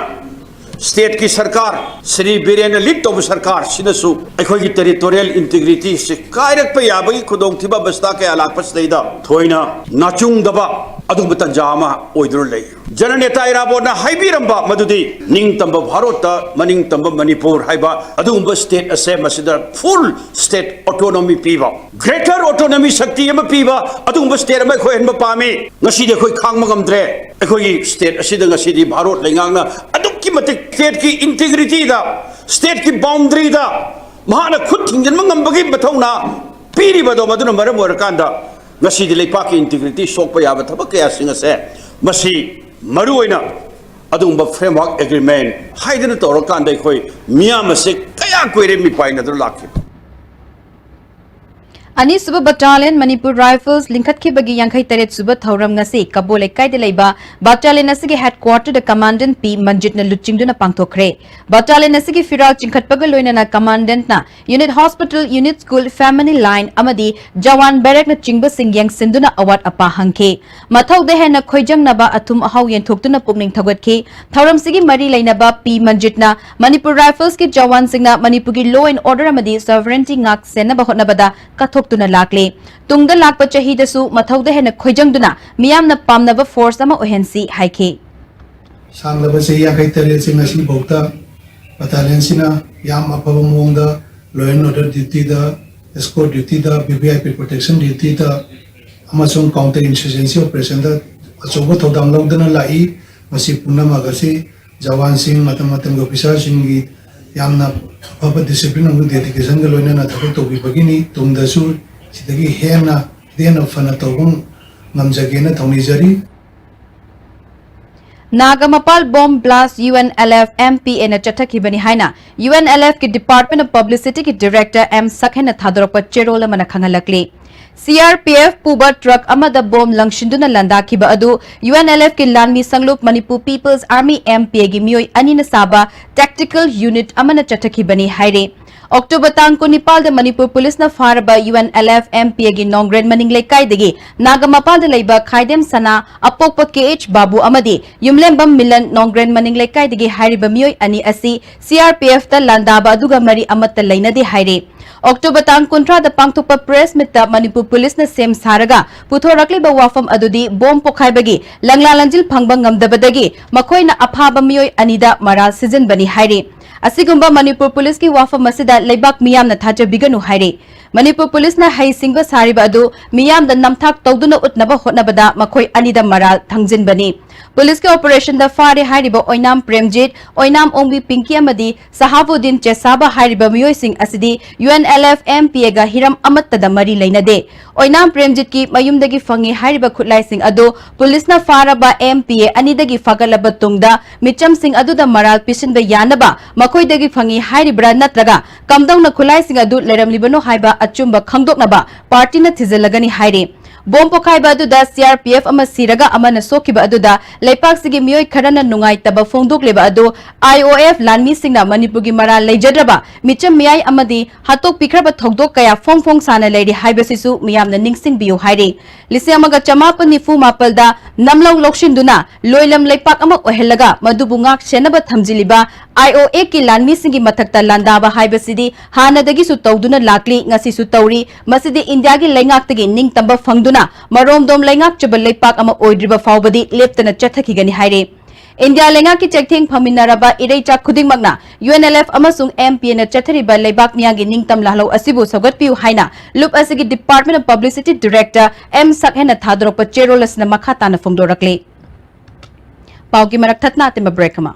ꯁ꯭ꯇꯦꯠꯀꯤ ꯁꯔꯀꯥꯔ, ꯁ꯭ꯔꯤ ꯕꯤꯔꯦꯟꯅ ꯂꯤꯗ ꯇꯧꯕ ꯁꯔꯀꯥꯔꯁꯤꯅꯁꯨ ꯑꯩꯈꯣꯏꯒꯤ ꯇꯦꯔꯤꯇꯣꯔꯤꯌꯦꯜ ꯏꯟꯇꯤꯒ꯭ꯔꯤꯇꯤꯁꯤ ꯀꯥꯏꯔꯛꯄ ꯌꯥꯕꯒꯤ ꯈꯨꯗꯣꯡꯊꯤꯕ ꯑꯕꯁꯊꯥ ꯀꯌꯥ ꯂꯥꯛꯄꯁꯤꯗꯩꯗ ꯊꯣꯏꯅ ꯅꯥꯆꯨꯡꯗꯕ ꯑꯗꯨꯒꯨꯝꯕ ꯇꯥꯟꯖꯥ ꯑꯃ ꯑꯣꯏꯗꯨꯅ ꯂꯩ꯫ ꯖꯅꯅꯦꯇꯥ ꯏꯔꯥꯕꯣꯠꯅ ꯍꯥꯏꯕꯤꯔꯝꯕ ꯃꯗꯨꯗꯤ ꯅꯤꯡꯇꯝꯕ ꯚꯥꯔꯣꯠꯇ ꯃꯅꯤꯡꯇꯝꯕ ꯃꯅꯤꯄꯨꯔ ꯍꯥꯏꯕ ꯑꯗꯨꯒꯨꯝꯕ ꯁ꯭ꯇꯦꯠ ꯑꯁꯦ ꯃꯁꯤꯗ ꯐꯨꯜ ꯁ꯭ꯇꯦꯠ ꯑꯣꯇꯣꯅꯣꯃꯤ ꯄꯤꯕ, ꯒ꯭ꯔꯦꯇꯔ ꯑꯣꯇꯣꯅꯣꯃꯤ ꯁꯛꯇꯤ ꯑꯃ ꯄꯤꯕ ꯑꯗꯨꯒꯨꯝꯕ ꯁ꯭ꯇꯦꯠ ꯑꯃ ꯑꯩꯈꯣꯏ ꯍꯟꯕ ꯄꯥꯝꯃꯤ꯫ ꯉꯁꯤꯗꯤ ꯑꯩꯈꯣꯏ ꯈꯥꯡꯕ ꯉꯝꯗ꯭ꯔꯦ꯫ ꯑꯩꯈꯣꯏꯒꯤ ꯁ꯭ꯇꯦꯠ ꯑꯁꯤꯗ ꯉꯁꯤꯗꯤ ꯚꯥꯔꯣꯠ ꯂꯩꯉꯥꯛꯅ ꯑꯗꯨꯛꯀꯤ ꯃꯇꯤꯛ ꯁ꯭ꯇꯦꯠꯀꯤ ꯏꯟꯇꯤꯒ꯭ꯔꯤꯇꯤꯗ, ꯁ꯭ꯇꯦꯠꯀꯤ ꯕꯥꯎꯟꯗꯔꯤꯗ ꯃꯍꯥꯛꯅ ꯈꯨꯠ ꯊꯤꯡꯖꯤꯟꯕ ꯉꯝꯕꯒꯤ ꯃꯊꯧꯅꯥ ꯄꯤꯔꯤꯕ ꯑꯗꯣ ꯃꯗꯨꯅ ꯃꯔꯝ ꯑꯣꯏꯔꯀꯥꯟꯗ ꯉꯁꯤꯗꯤ ꯂꯩꯄꯥꯛꯀꯤ ꯏꯟꯇꯤꯒ꯭ꯔꯤꯇꯤ ꯁꯣꯛꯄ ꯌꯥꯕ ꯊꯕꯛ ꯀꯌꯥꯁꯤꯡ ꯑꯁꯦ ꯃꯁꯤ ꯃꯔꯨꯑꯣꯏꯅ ꯑꯗꯨꯒꯨꯝꯕ ꯐ꯭ꯔꯦꯝꯋꯔꯛ ꯑꯦꯒ꯭ꯔꯤꯃꯦꯟꯠ ꯍꯥꯏꯗꯅ ꯇꯧꯔꯀꯥꯟꯗ ꯑꯩꯈꯣꯏ ꯃꯤꯌꯥꯝ ꯑꯁꯦ ꯀꯌꯥ ꯀꯨꯏꯔꯦ ꯃꯤꯄꯥꯏꯅꯗꯨꯅ ꯂꯥꯛꯈꯤꯕ꯫ ꯑꯅꯤꯁꯨꯕ ꯕꯠꯇꯥꯂꯤꯌꯟ ꯃꯅꯤꯄꯨꯔ ꯔꯥꯏꯐꯜꯁ ꯂꯤꯡꯈꯠꯈꯤꯕꯒꯤ ꯌꯥꯡꯈꯩ ꯇꯔꯦꯠ ꯁꯨꯕ ꯊꯧꯔꯝ ꯉꯁꯤ ꯀꯕꯣ ꯂꯩꯀꯥꯏꯗ ꯂꯩꯕ ꯕꯠꯇꯥꯂꯤꯌꯟ ꯑꯁꯤꯒꯤ ꯍꯦꯗꯀ꯭ꯋꯥꯇꯔꯗ ꯀꯃꯥꯟꯗꯦꯟꯠ ꯄꯤ ꯃꯟꯖꯤꯠꯅ ꯂꯨꯆꯤꯡꯗꯨꯅ ꯄꯥꯡꯊꯣꯛꯈ꯭ꯔꯦ꯫ ꯕꯠꯇꯥꯂꯤꯌꯟ ꯑꯁꯤꯒꯤ ꯐꯤꯔꯥꯜ ꯆꯤꯡꯈꯠꯄꯒ ꯂꯣꯏꯅꯅ ꯀꯃꯥꯟꯗꯦꯟꯠꯅ unit hospital, unit school, family line ꯑꯃꯗꯤ ꯖꯋꯥꯟ ꯕꯦꯔꯦꯛꯅꯆꯤꯡꯕꯁꯤꯡ ꯌꯦꯡꯁꯤꯟꯗꯨꯅ ꯑꯋꯥꯠ ꯑꯄꯥ ꯍꯪꯈꯤ꯫ ꯃꯊꯧꯗ ꯍꯦꯟꯅ ꯈꯣꯏꯖꯪꯅꯕ ꯑꯊꯨꯝ ꯑꯍꯥꯎ ꯌꯦꯟꯊꯣꯛꯇꯨꯅ ꯄꯨꯛꯅꯤꯡ ꯊꯧꯒꯠꯈꯤ꯫ ꯊꯧꯔꯝꯁꯤꯒꯤ ꯃꯔꯤ ꯂꯩꯅꯕ ꯄꯤ ꯃꯟꯖꯤꯠꯅ ꯃꯅꯤꯄꯨꯔ ꯔꯥꯏꯐꯜꯁꯀꯤ ꯖꯋꯥꯟꯁꯤꯡꯅ ꯃꯅꯤꯄꯨꯔꯒꯤ law and order ꯑꯃꯗꯤ sovereignty ꯉꯥꯛ ꯁꯦꯟꯅꯕ ꯍꯣꯠꯅꯕꯗ ꯀꯠꯊꯣꯛꯇꯨꯅ ꯂꯥꯛꯂꯤ꯫ ꯇꯨꯡꯗ ꯂꯥꯛꯄ ꯆꯍꯤꯗꯁꯨ ꯃꯊꯧꯗ ꯍꯦꯟꯅ ꯈꯣꯏꯖꯪꯗꯨꯅ ꯃꯤꯌꯥꯝꯅ ꯄꯥꯝꯅꯕ ꯐꯣꯔꯁ ꯑꯃ ꯑꯣꯏꯍꯟꯁꯤ ꯍꯥꯏꯈꯤ꯫ ꯁꯥꯡꯂꯕ ꯆꯍꯤ ꯌꯥꯡꯈꯩ ꯇꯔꯦꯠꯁꯤ ꯉꯁꯤꯐꯥꯎꯗ ꯕꯠꯇꯥꯂꯤꯌꯟꯁꯤꯅ ꯌꯥꯝ ꯑꯐꯕ ꯃꯑꯣꯡꯗ law and order dutyꯗ, escort dutyꯗ, V V I P protection dutyꯗ ꯑꯃꯁꯨꯡ counter insurgency operationꯗ ꯑꯆꯧꯕ ꯊꯧꯗꯥꯡ ꯂꯧꯗꯨꯅ ꯂꯥꯛꯏ꯫ ꯃꯁꯤ ꯄꯨꯝꯅꯃꯛ ꯑꯁꯤ ꯖꯋꯥꯟꯁꯤꯡ, ꯃꯇꯝ ꯃꯇꯝꯒꯤ officerꯁꯤꯡꯒꯤ ꯌꯥꯝꯅ ꯑꯐꯕ ꯗꯤꯁꯤꯄ꯭ꯂꯤꯟ ꯑꯃꯗꯤ ꯗꯦꯗꯤꯀꯦꯁꯟꯒ ꯂꯣꯏꯅꯅ ꯊꯕꯛ ꯇꯧꯕꯤꯕꯒꯤꯅꯤ꯫ ꯇꯨꯡꯗꯁꯨ ꯁꯤꯗꯒꯤ ꯍꯦꯟꯅ ꯍꯦꯟꯅ ꯐꯅ ꯇꯧꯕ ꯉꯝꯖꯒꯦꯅ ꯊꯧꯅꯤꯖꯔꯤ꯫ ꯅꯥꯒꯥ ꯃꯄꯥꯜ bomb blast U N L F M P ꯑꯦꯅ ꯆꯠꯊꯈꯤꯕꯅꯤ ꯍꯥꯏꯅ ꯌꯨ ꯑꯦꯟ ꯑꯦꯜ ꯑꯦꯐꯀꯤ ꯗꯤꯄꯥꯔꯠꯃꯦꯟ ꯑꯣꯐ ꯄꯕ꯭ꯂꯤꯁꯤꯇꯤꯒꯤ ꯗꯤꯔꯦꯛꯇꯔ ꯑꯦꯝ ꯁꯛꯍꯦꯟꯅ ꯊꯥꯗꯣꯔꯛꯄ ꯆꯦꯔꯣꯜ ꯑꯃꯅ ꯈꯪꯍꯜꯂꯛꯂꯤ꯫ ꯁꯤ ꯑꯥꯔ ꯄꯤ ꯑꯦꯐ ꯄꯨꯕ ꯇ꯭ꯔꯛ ꯑꯃꯗ ꯕꯣꯝ ꯂꯪꯁꯤꯟꯗꯨꯅ ꯂꯥꯟꯗꯥꯈꯤꯕ ꯑꯗꯨ ꯌꯨ ꯑꯦꯟ ꯑꯦꯜ ꯑꯦꯐꯀꯤ ꯂꯥꯟꯃꯤ ꯁꯪꯂꯨꯞ Manipur people's army M P ꯑꯦꯒꯤ ꯃꯤꯑꯣꯏ ꯑꯅꯤꯅ ꯁꯥꯕ ꯇꯦꯛꯇꯤꯀꯦꯜ ꯌꯨꯅꯤꯠ ꯑꯃꯅ ꯆꯠꯊꯈꯤꯕꯅꯤ ꯍꯥꯏꯔꯤ꯫ ꯑꯣꯛꯇꯣꯕꯔ ꯇꯥꯡ ꯀꯨꯟꯅꯤꯄꯥꯜꯗ ꯃꯅꯤꯄꯨꯔ ꯄꯨꯂꯤꯁꯅ ꯐꯥꯔꯕ U N L F M P ꯑꯦꯒꯤ ꯅꯣꯡꯒ꯭ꯔꯦꯟ ꯃꯅꯤꯡ ꯂꯩꯀꯥꯏꯗꯒꯤ ꯅꯥꯒꯥ ꯃꯄꯥꯜꯗ ꯂꯩꯕ ꯈꯥꯏꯗꯦꯝ ꯁꯅꯥ ꯑꯄꯣꯛꯄ ꯀꯦ ꯑꯩꯆ ꯕꯥꯕꯨ ꯑꯃꯗꯤ ꯌꯨꯝꯂꯦꯝꯕꯝ ꯃꯤꯂꯟ ꯅꯣꯡꯒ꯭ꯔꯦꯟ ꯃꯅꯤꯡ ꯂꯩꯀꯥꯏꯗꯒꯤ ꯍꯥꯏꯔꯤꯕ ꯃꯤꯑꯣꯏ ꯑꯅꯤ ꯑꯁꯤ ꯁꯤ ꯑꯥꯔ ꯄꯤ ꯑꯦꯐꯇ ꯂꯥꯟꯗꯥꯕ ꯑꯗꯨꯒ ꯃꯔꯤ ꯑꯃꯠꯇ ꯂꯩꯅꯗꯦ ꯍꯥꯏꯔꯤ꯫ ꯑꯣꯛꯇꯣꯕꯔ ꯇꯥꯡ ꯀꯨꯟꯊ꯭ꯔꯥꯗ ꯄꯥꯡꯊꯣꯛꯄ ꯄ꯭ꯔꯦꯁ ꯃꯤꯠꯇ ꯃꯅꯤꯄꯨꯔ ꯄꯨꯂꯤꯁꯅ ꯁꯦꯝ ꯁꯥꯔꯒ ꯄꯨꯊꯣꯔꯛꯂꯤꯕ ꯋꯥꯐꯝ ꯑꯗꯨꯗꯤ ꯕꯣꯝ ꯄꯣꯈꯥꯏꯕꯒꯤ ꯂꯪꯂꯥ ꯂꯪꯖꯤꯜ ꯐꯪꯕ ꯉꯝꯗꯕꯗꯒꯤ ꯃꯈꯣꯏꯅ ꯑꯐꯥꯕ ꯃꯤꯑꯣꯏ ꯑꯅꯤꯗ ꯃꯔꯥꯜ ꯁꯤꯖꯤꯟꯕꯅꯤ ꯍꯥꯏꯔꯤ꯫ ꯑꯁꯤꯒꯨꯝꯕ ꯃꯅꯤꯄꯨꯔ ꯄꯨꯂꯤꯁꯀꯤ ꯋꯥꯐꯝ ꯑꯁꯤꯗ ꯂꯩꯕꯥꯛ ꯃꯤꯌꯥꯝꯅ ꯊꯥꯖꯕꯤꯒꯅꯨ ꯍꯥꯏꯔꯤ꯫ ꯃꯅꯤꯄꯨꯔ ꯄꯨꯂꯤꯁꯅ ꯍꯩꯁꯤꯡꯕ ꯁꯥꯔꯤꯕ ꯑꯗꯨ ꯃꯤꯌꯥꯝꯗ ꯅꯝꯊꯥꯛ ꯇꯧꯗꯨꯅ ꯎꯠꯅꯕ ꯍꯣꯠꯅꯕꯗ ꯃꯈꯣꯏ ꯑꯅꯤꯗ ꯃꯔꯥꯜ ꯊꯥꯡꯖꯤꯟꯕꯅꯤ꯫ ꯄꯨꯂꯤꯁꯀꯤ ꯑꯣꯄꯔꯦꯁꯟꯗ ꯐꯥꯔꯦ ꯍꯥꯏꯔꯤꯕ ꯑꯣꯏꯅꯥꯝ ꯄ꯭ꯔꯦꯝꯖꯤꯠ, ꯑꯣꯏꯅꯥꯝ ꯑꯣꯡꯕꯤ ꯄꯤꯡꯀꯤ ꯑꯃꯗꯤ ꯁꯍꯥꯕꯨꯗꯤꯟ ꯆꯦꯁꯥꯕ ꯍꯥꯏꯔꯤꯕ ꯃꯤꯑꯣꯏꯁꯤꯡ ꯑꯁꯤꯗꯤ U N L F M P ꯑꯦꯒ ꯍꯤꯔꯝ ꯑꯃꯠꯇꯗ ꯃꯔꯤ ꯂꯩꯅꯗꯦ꯫ ꯑꯣꯏꯅꯥꯝ ꯄ꯭ꯔꯦꯝꯖꯤꯠꯀꯤ ꯃꯌꯨꯝꯗꯒꯤ ꯐꯪꯉꯤ ꯍꯥꯏꯔꯤꯕ ꯈꯨꯠꯂꯥꯏꯁꯤꯡ ꯑꯗꯨ ꯄꯨꯂꯤꯁꯅ ꯐꯥꯔꯕ ꯑꯦꯝ ꯄꯤ ꯑꯦ ꯑꯅꯤꯗꯒꯤ ꯐꯥꯒꯠꯂꯕ ꯇꯨꯡꯗ ꯃꯤꯆꯝꯁꯤꯡ ꯑꯗꯨꯗ ꯃꯔꯥꯜ ꯄꯤꯁꯤꯟꯕ ꯌꯥꯅꯕ ꯃꯈꯣꯏꯗꯒꯤ ꯐꯪꯉꯤ ꯍꯥꯏꯔꯤꯕ꯭ꯔꯥ ꯅꯠꯇ꯭ꯔꯒ ꯀꯝꯗꯧꯅ ꯈꯨꯠꯂꯥꯏꯁꯤꯡ ꯑꯗꯨ ꯂꯩꯔꯝꯂꯤꯕꯅꯣ ꯍꯥꯏꯕ ꯑꯆꯨꯝꯕ ꯈꯪꯗꯣꯛꯅꯕ ꯄꯥꯔꯇꯤꯅ ꯊꯤꯖꯤꯜꯂꯒꯅꯤ ꯍꯥꯏꯔꯤ꯫ ꯕꯣꯝ ꯄꯣꯈꯥꯏꯕ ꯑꯗꯨꯗ ꯁꯤ ꯑꯥꯔ ꯄꯤ ꯑꯦꯐ ꯑꯃ ꯁꯤꯔꯒ ꯑꯃꯅ ꯁꯣꯛꯈꯤꯕ ꯑꯗꯨꯗ ꯂꯩꯄꯥꯛꯁꯤꯒꯤ ꯃꯤꯑꯣꯏ ꯈꯔꯅ ꯅꯨꯡꯉꯥꯏꯇꯕ ꯐꯣꯡꯗꯣꯛꯂꯤꯕ ꯑꯗꯨ ꯑꯥꯏ ꯑꯣ ꯑꯦꯐ ꯂꯥꯟꯃꯤꯁꯤꯡꯅ ꯃꯅꯤꯄꯨꯔꯒꯤ ꯃꯔꯥꯜ ꯂꯩꯖꯗ꯭ꯔꯕ ꯃꯤꯆꯝ ꯃꯤꯌꯥꯏ ꯑꯃꯗꯤ ꯍꯥꯠꯇꯣꯛꯄꯤꯈ꯭ꯔꯕ ꯊꯧꯗꯣꯛ ꯀꯌꯥ ꯐꯣꯡ ꯐꯣꯡ ꯁꯥꯅ ꯂꯩꯔꯤ ꯍꯥꯏꯕꯁꯤꯁꯨ ꯃꯤꯌꯥꯝꯅ ꯅꯤꯡꯁꯤꯡꯕꯤꯌꯨ ꯍꯥꯏꯔꯤ꯫ ꯂꯤꯁꯤꯡ ꯑꯃꯒ ꯆꯃꯥꯄꯟ ꯅꯤꯐꯨ ꯃꯥꯄꯜꯗ ꯅꯝꯂꯧ ꯂꯧꯁꯤꯟꯗꯨꯅ ꯂꯣꯏꯂꯝ ꯂꯩꯄꯥꯛ ꯑꯃ ꯑꯣꯏꯍꯜꯂꯒ ꯃꯗꯨꯕꯨ ꯉꯥꯛ ꯁꯦꯟꯅꯕ ꯊꯝꯖꯤꯜꯂꯤꯕ ꯑꯥꯏ ꯑꯣ ꯑꯦꯒꯤ ꯂꯥꯟꯃꯤꯁꯤꯡꯒꯤ ꯃꯊꯛꯇ ꯂꯥꯟꯗꯥꯕ ꯍꯥꯏꯕꯁꯤꯗꯤ ꯍꯥꯟꯅꯗꯒꯤꯁꯨ ꯇꯧꯗꯨꯅ ꯂꯥꯛꯂꯤ, ꯉꯁꯤꯁꯨ ꯇꯧꯔꯤ꯫ ꯃꯁꯤꯗꯤ ꯏꯟꯗꯤꯌꯥꯒꯤ ꯂꯩꯉꯥꯛꯇꯒꯤ ꯅꯤꯡꯇꯝꯕ ꯐꯪꯗꯨꯅ ꯃꯔꯣꯝꯗꯣꯝ ꯂꯩꯉꯥꯛꯆꯕ ꯂꯩꯄꯥꯛ ꯑꯃ ꯑꯣꯏꯗ꯭ꯔꯤꯕ ꯐꯥꯎꯕꯗꯤ ꯂꯦꯞꯇꯅ ꯆꯠꯊꯈꯤꯒꯅꯤ ꯍꯥꯏꯔꯤ꯫ ꯏꯟꯗꯤꯌꯥ ꯂꯩꯉꯥꯛꯀꯤ ꯆꯩꯊꯦꯡ ꯐꯝꯃꯤꯟꯅꯔꯕ ꯏꯔꯩꯆꯥ ꯈꯨꯗꯤꯡꯃꯛꯅ ꯌꯨ ꯑꯦꯟ ꯑꯦꯜ ꯑꯦꯐ ꯑꯃꯁꯨꯡ ꯑꯦꯝ ꯄꯤ ꯑꯦꯅ ꯆꯠꯊꯔꯤꯕ ꯂꯩꯕꯥꯛ ꯃꯤꯌꯥꯝꯒꯤ ꯅꯤꯡꯇꯝ ꯂꯥꯜꯍꯧ ꯑꯁꯤꯕꯨ ꯁꯧꯒꯠꯄꯤꯌꯨ ꯍꯥꯏꯅ ꯂꯨꯞ ꯑꯁꯤꯒꯤ department of publicity director M ꯁꯛꯍꯦꯟꯅ ꯊꯥꯗꯣꯔꯛꯄ ꯆꯦꯔꯣꯜ ꯑꯁꯤꯅ ꯃꯈꯥ ꯇꯥꯅ ꯐꯣꯡꯗꯣꯔꯛꯂꯤ꯫ ꯄꯥꯎꯒꯤ ꯃꯔꯛ ꯊꯠꯅ ꯑꯇꯦꯝꯕ ꯕ꯭ꯔꯦꯛ ꯑꯃ꯫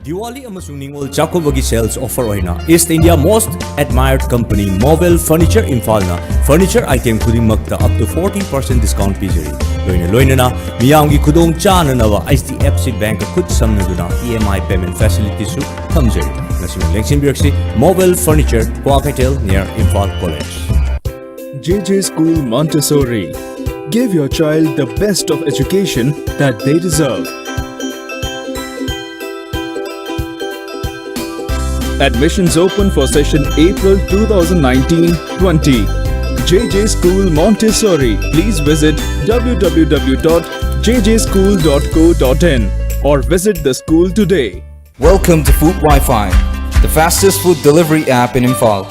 ꯗꯤꯋꯥꯂꯤ ꯑꯃꯁꯨꯡ ꯅꯤꯉꯣꯜ ꯆꯥꯛꯀꯧꯕꯒꯤ sales offer ꯑꯣꯏꯅ East India most admired company Mobile Furniture ꯏꯝꯐꯥꯜꯅ furniture item ꯈꯨꯗꯤꯡꯃꯛꯇ up to forty percent discount ꯄꯤꯖꯔꯤ꯫ ꯂꯣꯏꯅ ꯂꯣꯏꯅꯅ ꯃꯤꯌꯥꯝꯒꯤ ꯈꯨꯗꯣꯡ ꯆꯥꯅꯅꯕ H D F C Bank ꯈꯨꯠ ꯁꯝꯅꯗꯨꯅ E M I payment facilityꯁꯨ ꯊꯝꯖꯔꯤ꯫ ꯃꯁꯤꯃ ꯂꯦꯡꯁꯤꯟꯕꯤꯔꯛꯁꯤ, Mobile Furniture, Kwakeithel, near Imphal College. J J School Montessori. Give your child the best of education that they deserve. Admissions open for session April two thousand nineteen twenty. J J School Montessori. Please visit w w w dot j j school dot co dot in or visit the school today. Welcome to Food Wi-Fi, the fastest food delivery app in Imphal.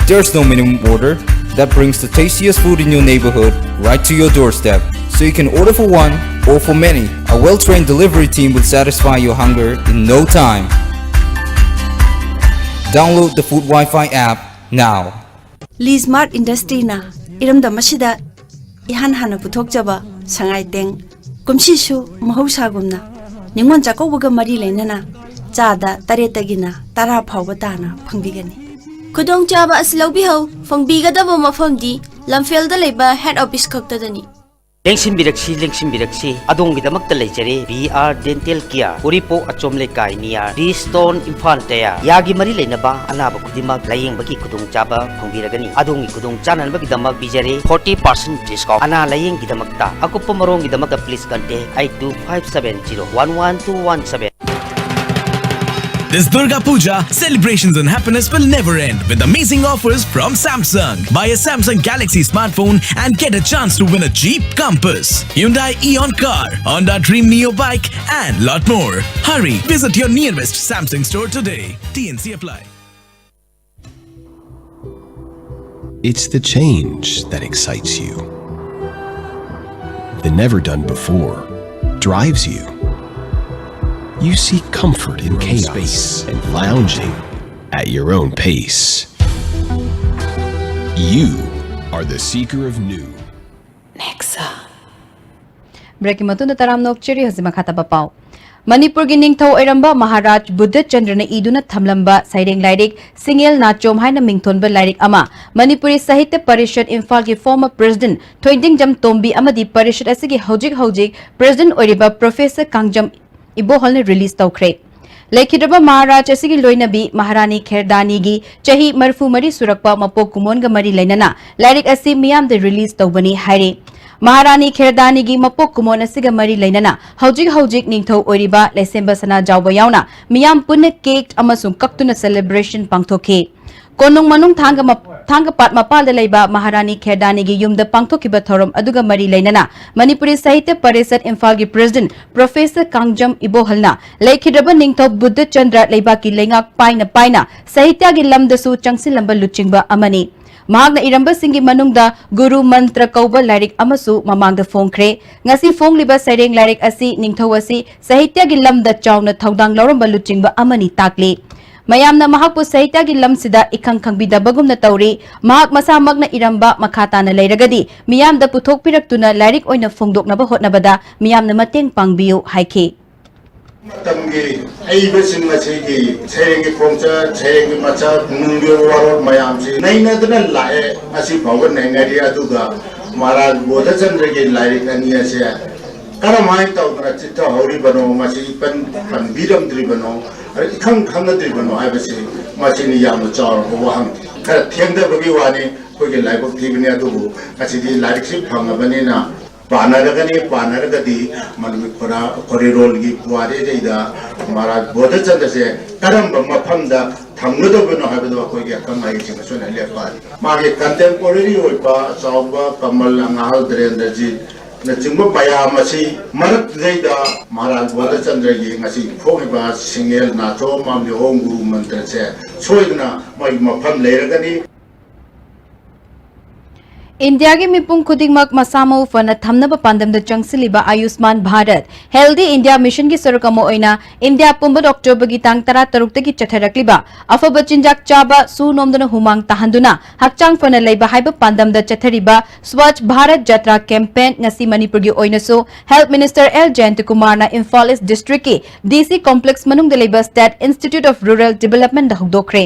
There's no minimum order that brings the tastiest food in your neighborhood right to your doorstep. So you can order for one or for many. A well-trained delivery team will satisfy your hunger in no time. Download the Food Wi-Fi app now. Lee Smart Industryꯅ ꯏꯔꯝꯗꯝ ꯑꯁꯤꯗ ꯏꯍꯥꯟ ꯍꯥꯟꯅ ꯄꯨꯊꯣꯛꯆꯕ ꯁꯉꯥꯏ ꯇꯦꯡ ꯀꯨꯝꯁꯤꯁꯨ ꯃꯍꯧꯁꯥꯒꯨꯝꯅ ꯅꯤꯉꯣꯜ ꯆꯥꯛꯀꯧꯕꯒ ꯃꯔꯤ ꯂꯩꯅꯅ ꯆꯥꯗ ꯇꯔꯦꯠꯇꯒꯤꯅ ꯇꯔꯥ ꯐꯥꯎꯕ ꯇꯥꯅ ꯐꯪꯕꯤꯒꯅꯤ꯫ ꯈꯨꯗꯣꯡꯆꯥꯕ ꯑꯁꯤ ꯂꯧꯕꯤꯍꯧ꯫ ꯐꯪꯕꯤꯒꯗꯕ ꯃꯐꯝꯗꯤ ꯂꯝꯐꯦꯜꯗ ꯂꯩꯕ head office ꯈꯛꯇꯗꯅꯤ꯫ ꯂꯦꯡꯁꯤꯟꯕꯤꯔꯛꯁꯤ, ꯂꯦꯡꯁꯤꯟꯕꯤꯔꯛꯁꯤ, ꯑꯗꯣꯝꯒꯤꯗꯃꯛꯇ ꯂꯩꯖꯔꯦ B R Dental Care, ꯎꯔꯤꯄꯣꯛ ꯑꯆꯣꯝ ꯂꯩꯀꯥꯏ near D Stone, ꯏꯝꯐꯥꯜ ꯇꯌꯥ꯫ ꯌꯥꯒꯤ ꯃꯔꯤ ꯂꯩꯅꯕ ꯑꯅꯥꯕ ꯈꯨꯗꯤꯡꯃꯛ ꯂꯥꯌꯦꯡꯕꯒꯤ ꯈꯨꯗꯣꯡꯆꯥꯕ ꯐꯪꯕꯤꯔꯒꯅꯤ꯫ ꯑꯗꯣꯝꯒꯤ ꯈꯨꯗꯣꯡ ꯆꯥꯅꯅꯕꯒꯤꯗꯃꯛ ꯄꯤꯖꯔꯦ forty percent discount꯫ ꯑꯅꯥ ꯂꯥꯌꯦꯡꯒꯤꯗꯃꯛꯇ, ꯑꯀꯨꯞꯄ ꯃꯔꯣꯜꯒꯤꯗꯃꯛꯇ please contact eight two five seven zero one one two one seven. This Durga Puja, celebrations and happiness will never end with amazing offers from Samsung. Buy a Samsung Galaxy smartphone and get a chance to win a Jeep Compass, Hyundai Eon car, Honda Dream Neo bike, and lot more. Hurry, visit your nearest Samsung store today. T N C apply. It's the change that excites you. The never done before drives you. You seek comfort in chaos and lounging at your own pace. You are the seeker of new. Nexa. Breakꯀꯤ ꯃꯇꯨꯡꯗ ꯇꯔꯥꯝꯅ ꯑꯣꯛꯆꯔꯤ꯫ ꯍꯧꯖꯤꯛ ꯃꯈꯥ ꯇꯥꯕ ꯄꯥꯎ꯫ ꯃꯅꯤꯄꯨꯔꯒꯤ ꯅꯤꯡꯊꯧ ꯑꯣꯏꯔꯝꯕ ꯃꯍꯥꯔꯥꯖ ꯕꯨꯙꯆꯟꯗ꯭ꯔꯅ ꯏꯗꯨꯅ ꯊꯝꯂꯝꯕ ꯁꯩꯔꯦꯡ ꯂꯥꯏꯔꯤꯛ ꯁꯤꯡꯉꯦꯜ ꯅꯥꯆꯣꯝ ꯍꯥꯏꯅ ꯃꯤꯡꯊꯣꯟꯕ ꯂꯥꯏꯔꯤꯛ ꯑꯃ ꯃꯅꯤꯄꯨꯔꯤ ꯁꯥꯍꯤꯇ꯭ꯌ ꯄꯔꯤꯁꯠ ꯏꯝꯐꯥꯜꯒꯤ former president ꯊꯣꯏꯗꯤꯡꯖꯝ ꯇꯣꯝꯕꯤ ꯑꯃꯗꯤ ꯄꯔꯤꯁꯠ ꯑꯁꯤꯒꯤ ꯍꯧꯖꯤꯛ ꯍꯧꯖꯤꯛ president ꯑꯣꯏꯔꯤꯕ Professor ꯀꯥꯡꯖꯝ ꯏꯕꯣꯍꯜꯅ release ꯇꯧꯈ꯭ꯔꯦ꯫ ꯂꯩꯈꯤꯗ꯭ꯔꯕ ꯃꯍꯥꯔꯥꯖ ꯑꯁꯤꯒꯤ ꯂꯣꯏꯅꯕꯤ ꯃꯍꯥꯔꯥꯅꯤ ꯈꯦꯔꯗꯥꯅꯤꯒꯤ ꯆꯍꯤ ꯃꯔꯤꯐꯨ ꯃꯔꯤ ꯁꯨꯔꯛꯄ ꯃꯄꯣꯛ ꯀꯨꯝꯑꯣꯟꯒ ꯃꯔꯤ ꯂꯩꯅꯅ ꯂꯥꯏꯔꯤꯛ ꯑꯁꯤ ꯃꯤꯌꯥꯝꯗ release ꯇꯧꯕꯅꯤ ꯍꯥꯏꯔꯤ꯫ ꯃꯍꯥꯔꯥꯅꯤ ꯈꯦꯔꯗꯥꯅꯤꯒꯤ ꯃꯄꯣꯛ ꯀꯨꯝꯑꯣꯟ ꯑꯁꯤꯒ ꯃꯔꯤ ꯂꯩꯅꯅ ꯍꯧꯖꯤꯛ ꯍꯧꯖꯤꯛ ꯅꯤꯡꯊꯧ ꯑꯣꯏꯔꯤꯕ ꯂꯩꯁꯦꯝꯕ ꯁꯅꯥꯖꯥꯎꯕ ꯌꯥꯎꯅ ꯃꯤꯌꯥꯝ ꯄꯨꯟꯅ cake ꯑꯃꯁꯨꯡ ꯀꯛꯇꯨꯅ celebration ꯄꯥꯡꯊꯣꯛꯈꯤ꯫ ꯀꯣꯅꯨꯡ ꯃꯅꯨꯡ ꯊꯥꯡꯒ ꯃꯞ-, ꯊꯥꯡꯒꯄꯥꯠ ꯃꯄꯥꯜꯗ ꯂꯩꯕ ꯃꯍꯥꯔꯥꯅꯤ ꯈꯦꯔꯗꯥꯅꯤꯒꯤ ꯌꯨꯝꯗ ꯄꯥꯡꯊꯣꯛꯈꯤꯕ ꯊꯧꯔꯝ ꯑꯗꯨꯒ ꯃꯔꯤ ꯂꯩꯅꯅ ꯃꯅꯤꯄꯨꯔꯤ ꯁꯥꯍꯤꯇ꯭ꯌ ꯄꯔꯤꯁꯠ ꯏꯝꯐꯥꯜꯒꯤ president Professor ꯀꯥꯡꯖꯝ ꯏꯕꯣꯍꯜꯅ ꯂꯩꯈꯤꯗ꯭ꯔꯕ ꯅꯤꯡꯊꯧ ꯕꯨꯙꯆꯟꯗ꯭ꯔ ꯂꯩꯕꯥꯛꯀꯤ ꯂꯩꯉꯥꯛ ꯄꯥꯏꯅ ꯄꯥꯏꯅ ꯁꯥꯍꯤꯇ꯭ꯌꯒꯤ ꯂꯝꯗꯁꯨ ꯆꯪꯁꯤꯜꯂꯝꯕ ꯂꯨꯆꯤꯡꯕ ꯑꯃꯅꯤ꯫ ꯃꯍꯥꯛꯅ ꯏꯔꯝꯕꯁꯤꯡꯒꯤ ꯃꯅꯨꯡꯗ ꯒꯨꯔꯨ ꯃꯟꯇ꯭ꯔ ꯀꯧꯕ ꯂꯥꯏꯔꯤꯛ ꯑꯃꯁꯨ ꯃꯃꯥꯡꯗ ꯐꯣꯡꯈ꯭ꯔꯦ꯫ ꯉꯁꯤ ꯐꯣꯡꯂꯤꯕ ꯁꯩꯔꯦꯡ ꯂꯥꯏꯔꯤꯛ ꯑꯁꯤ ꯅꯤꯡꯊꯧ ꯑꯁꯤ ꯁꯥꯍꯤꯇ꯭ꯌꯒꯤ ꯂꯝꯗ ꯆꯥꯎꯅ ꯊꯧꯗꯥꯡ ꯂꯧꯔꯝꯕ ꯂꯨꯆꯤꯡꯕ ꯑꯃꯅꯤ ꯇꯥꯛꯂꯤ꯫ ꯃꯌꯥꯝꯅ ꯃꯍꯥꯛꯄꯨ ꯁꯥꯍꯤꯇ꯭ꯌꯒꯤ ꯂꯝꯁꯤꯗ ꯏꯈꯪ ꯈꯪꯕꯤꯗꯕꯒꯨꯝꯅ ꯇꯧꯔꯤ꯫ ꯃꯍꯥꯛ ꯃꯁꯥꯃꯛꯅ ꯏꯔꯝꯕ ꯃꯈꯥ ꯇꯥꯅ ꯂꯩꯔꯒꯗꯤ ꯃꯤꯌꯥꯝꯗ ꯄꯨꯊꯣꯛꯄꯤꯔꯛꯇꯨꯅ ꯂꯥꯏꯔꯤꯛ ꯑꯣꯏꯅ ꯐꯣꯡꯗꯣꯛꯅꯕ ꯍꯣꯠꯅꯕꯗ ꯃꯤꯌꯥꯝꯅ ꯃꯇꯦꯡ ꯄꯥꯡꯕꯤꯌꯨ ꯍꯥꯏꯈꯤ꯫ ꯃꯇꯝꯒꯤ ꯑꯏꯕꯁꯤꯡ ꯑꯁꯤꯒꯤ ꯁꯩꯔꯦꯡꯒꯤ ꯈꯣꯡꯆꯠ, ꯁꯩꯔꯦꯡꯒꯤ ꯃꯆꯥꯛ, ꯅꯨꯡꯒꯤ ꯋꯥꯔꯣꯜ ꯃꯌꯥꯝꯁꯤ ꯅꯩꯅꯗꯨꯅ ꯂꯥꯛꯑꯦ, ꯉꯁꯤ ꯐꯥꯎꯕ ꯅꯩꯅꯔꯤ꯫ ꯑꯗꯨꯒ ꯃꯍꯥꯔꯥꯖ ꯕꯣꯙꯆꯟꯗ꯭ꯔꯒꯤ ꯂꯥꯏꯔꯤꯛ ꯑꯅꯤ ꯑꯁꯦ ꯀꯔꯝꯍꯥꯏꯅ ꯇꯧꯗꯅ ꯆꯤꯠꯊꯍꯧꯔꯤꯕꯅꯣ, ꯃꯁꯤ ꯏꯄꯟ ꯄꯟꯕꯤꯔꯝꯗ꯭ꯔꯤꯕꯅꯣ, ꯏꯈꯪ ꯈꯪꯅꯗ꯭ꯔꯤꯕꯅꯣ ꯍꯥꯏꯕꯁꯤ ꯃꯁꯤꯅꯤ ꯌꯥꯝꯅ ꯆꯥꯎꯔꯕ ꯋꯥꯍꯪ꯫ ꯈꯔ ꯊꯦꯡꯊꯕꯒꯤ ꯋꯥꯅꯤ, ꯑꯩꯈꯣꯏꯒꯤ ꯂꯥꯏꯕꯛ ꯊꯤꯕꯅꯤ꯫ ꯑꯗꯨꯕꯨ ꯉꯁꯤꯗꯤ ꯂꯥꯏꯔꯤꯛꯁꯤ ꯐꯪꯉꯕꯅꯤꯅ ꯄꯥꯅꯔꯒꯅꯤ, ꯄꯥꯅꯔꯒꯗꯤ ꯃꯗꯨꯒꯤ ꯈꯣꯔꯥ-, ꯈꯣꯔꯤꯔꯣꯜꯒꯤ ꯄꯨꯋꯥꯔꯤꯗꯩꯗ ꯃꯍꯥꯔꯥꯖ ꯕꯣꯙꯆꯟꯗ꯭ꯔꯁꯦ ꯀꯔꯝꯕ ꯃꯐꯝꯗ ꯊꯝꯒꯗꯧꯕꯅꯣ ꯍꯥꯏꯕꯗꯣ ꯑꯩꯈꯣꯏꯒꯤ ꯑꯈꯪ ꯑꯍꯩꯁꯤꯡꯅꯁꯨ ꯂꯦꯞꯄꯛꯑꯅꯤ꯫ ꯃꯥꯒꯤ contemporary ꯑꯣꯏꯕ ꯑꯆꯧꯕ ꯀꯃꯜ, ꯑꯉꯥꯍꯜ, ꯙꯤꯔꯦꯟꯗ꯭ꯔꯖꯤꯠꯅꯆꯤꯡꯕ ꯃꯌꯥꯝ ꯑꯁꯤ ꯃꯔꯛꯇꯨꯗꯩꯗ ꯃꯍꯥꯔꯥꯖ ꯕꯣꯙꯆꯟꯗ꯭ꯔꯒꯤ ꯉꯁꯤ ꯐꯣꯡꯉꯤꯕ ꯁꯤꯡꯉꯦꯜ ꯅꯥꯆꯣꯝ ꯑꯃꯗꯤ ꯍꯣꯝ ꯒꯨꯔꯨ ꯃꯟꯇ꯭ꯔꯁꯦ ꯁꯣꯏꯗꯅ ꯃꯣꯏꯒꯤ ꯃꯐꯝ ꯂꯩꯔꯒꯅꯤ꯫ ꯏꯟꯗꯤꯌꯥꯒꯤ ꯃꯤꯄꯨꯝ ꯈꯨꯗꯤꯡꯃꯛ ꯃꯁꯥ ꯃꯎ ꯐꯅ ꯊꯝꯅꯕ ꯄꯥꯟꯗꯝꯗ ꯆꯪꯁꯤꯜꯂꯤꯕ ꯑꯥꯌꯨꯁꯃꯥꯟ ꯚꯥꯔꯠ ꯍꯦꯜꯗꯤ ꯏꯟꯗꯤꯌꯥ ꯃꯤꯁꯟꯒꯤ ꯁꯔꯨꯛ ꯑꯃ ꯑꯣꯏꯅ ꯏꯟꯗꯤꯌꯥ ꯄꯨꯝꯕꯗ ꯑꯣꯛꯇꯣꯕꯔꯒꯤ ꯇꯥꯡ ꯇꯔꯥꯇꯔꯨꯛꯇꯒꯤ ꯆꯠꯊꯔꯛꯂꯤꯕ ꯑꯐꯕ ꯆꯤꯟꯖꯥꯛ ꯆꯥꯕ, ꯁꯨ ꯅꯣꯝꯗꯅ ꯍꯨꯃꯥꯡ ꯇꯥꯍꯟꯗꯨꯅ ꯍꯛꯆꯥꯡ ꯐꯅ ꯂꯩꯕ ꯍꯥꯏꯕ ꯄꯥꯟꯗꯝꯗ ꯆꯠꯊꯔꯤꯕ ꯁ꯭ꯋꯥꯆ ꯚꯥꯔꯠ ꯖꯥꯇ꯭ꯔꯥ ꯀꯦꯝꯄꯦꯟ ꯉꯁꯤ ꯃꯅꯤꯄꯨꯔꯒꯤ ꯑꯣꯏꯅꯁꯨ ꯍꯦꯜꯊ ꯃꯤꯅꯤꯁꯇꯔ ꯑꯦꯜ ꯖꯌꯟꯇꯀꯨꯃꯥꯔꯅ ꯏꯝꯐꯥꯜ ꯏꯁ ꯗꯤꯁꯇ꯭ꯔꯤꯛꯀꯤ ꯗꯤ ꯁꯤ ꯀꯣꯝꯄ꯭ꯂꯦꯛꯁ ꯃꯅꯨꯡꯗ ꯂꯩꯕ State Institute of Rural Developmentꯗ ꯍꯧꯗꯣꯛꯈ꯭ꯔꯦ꯫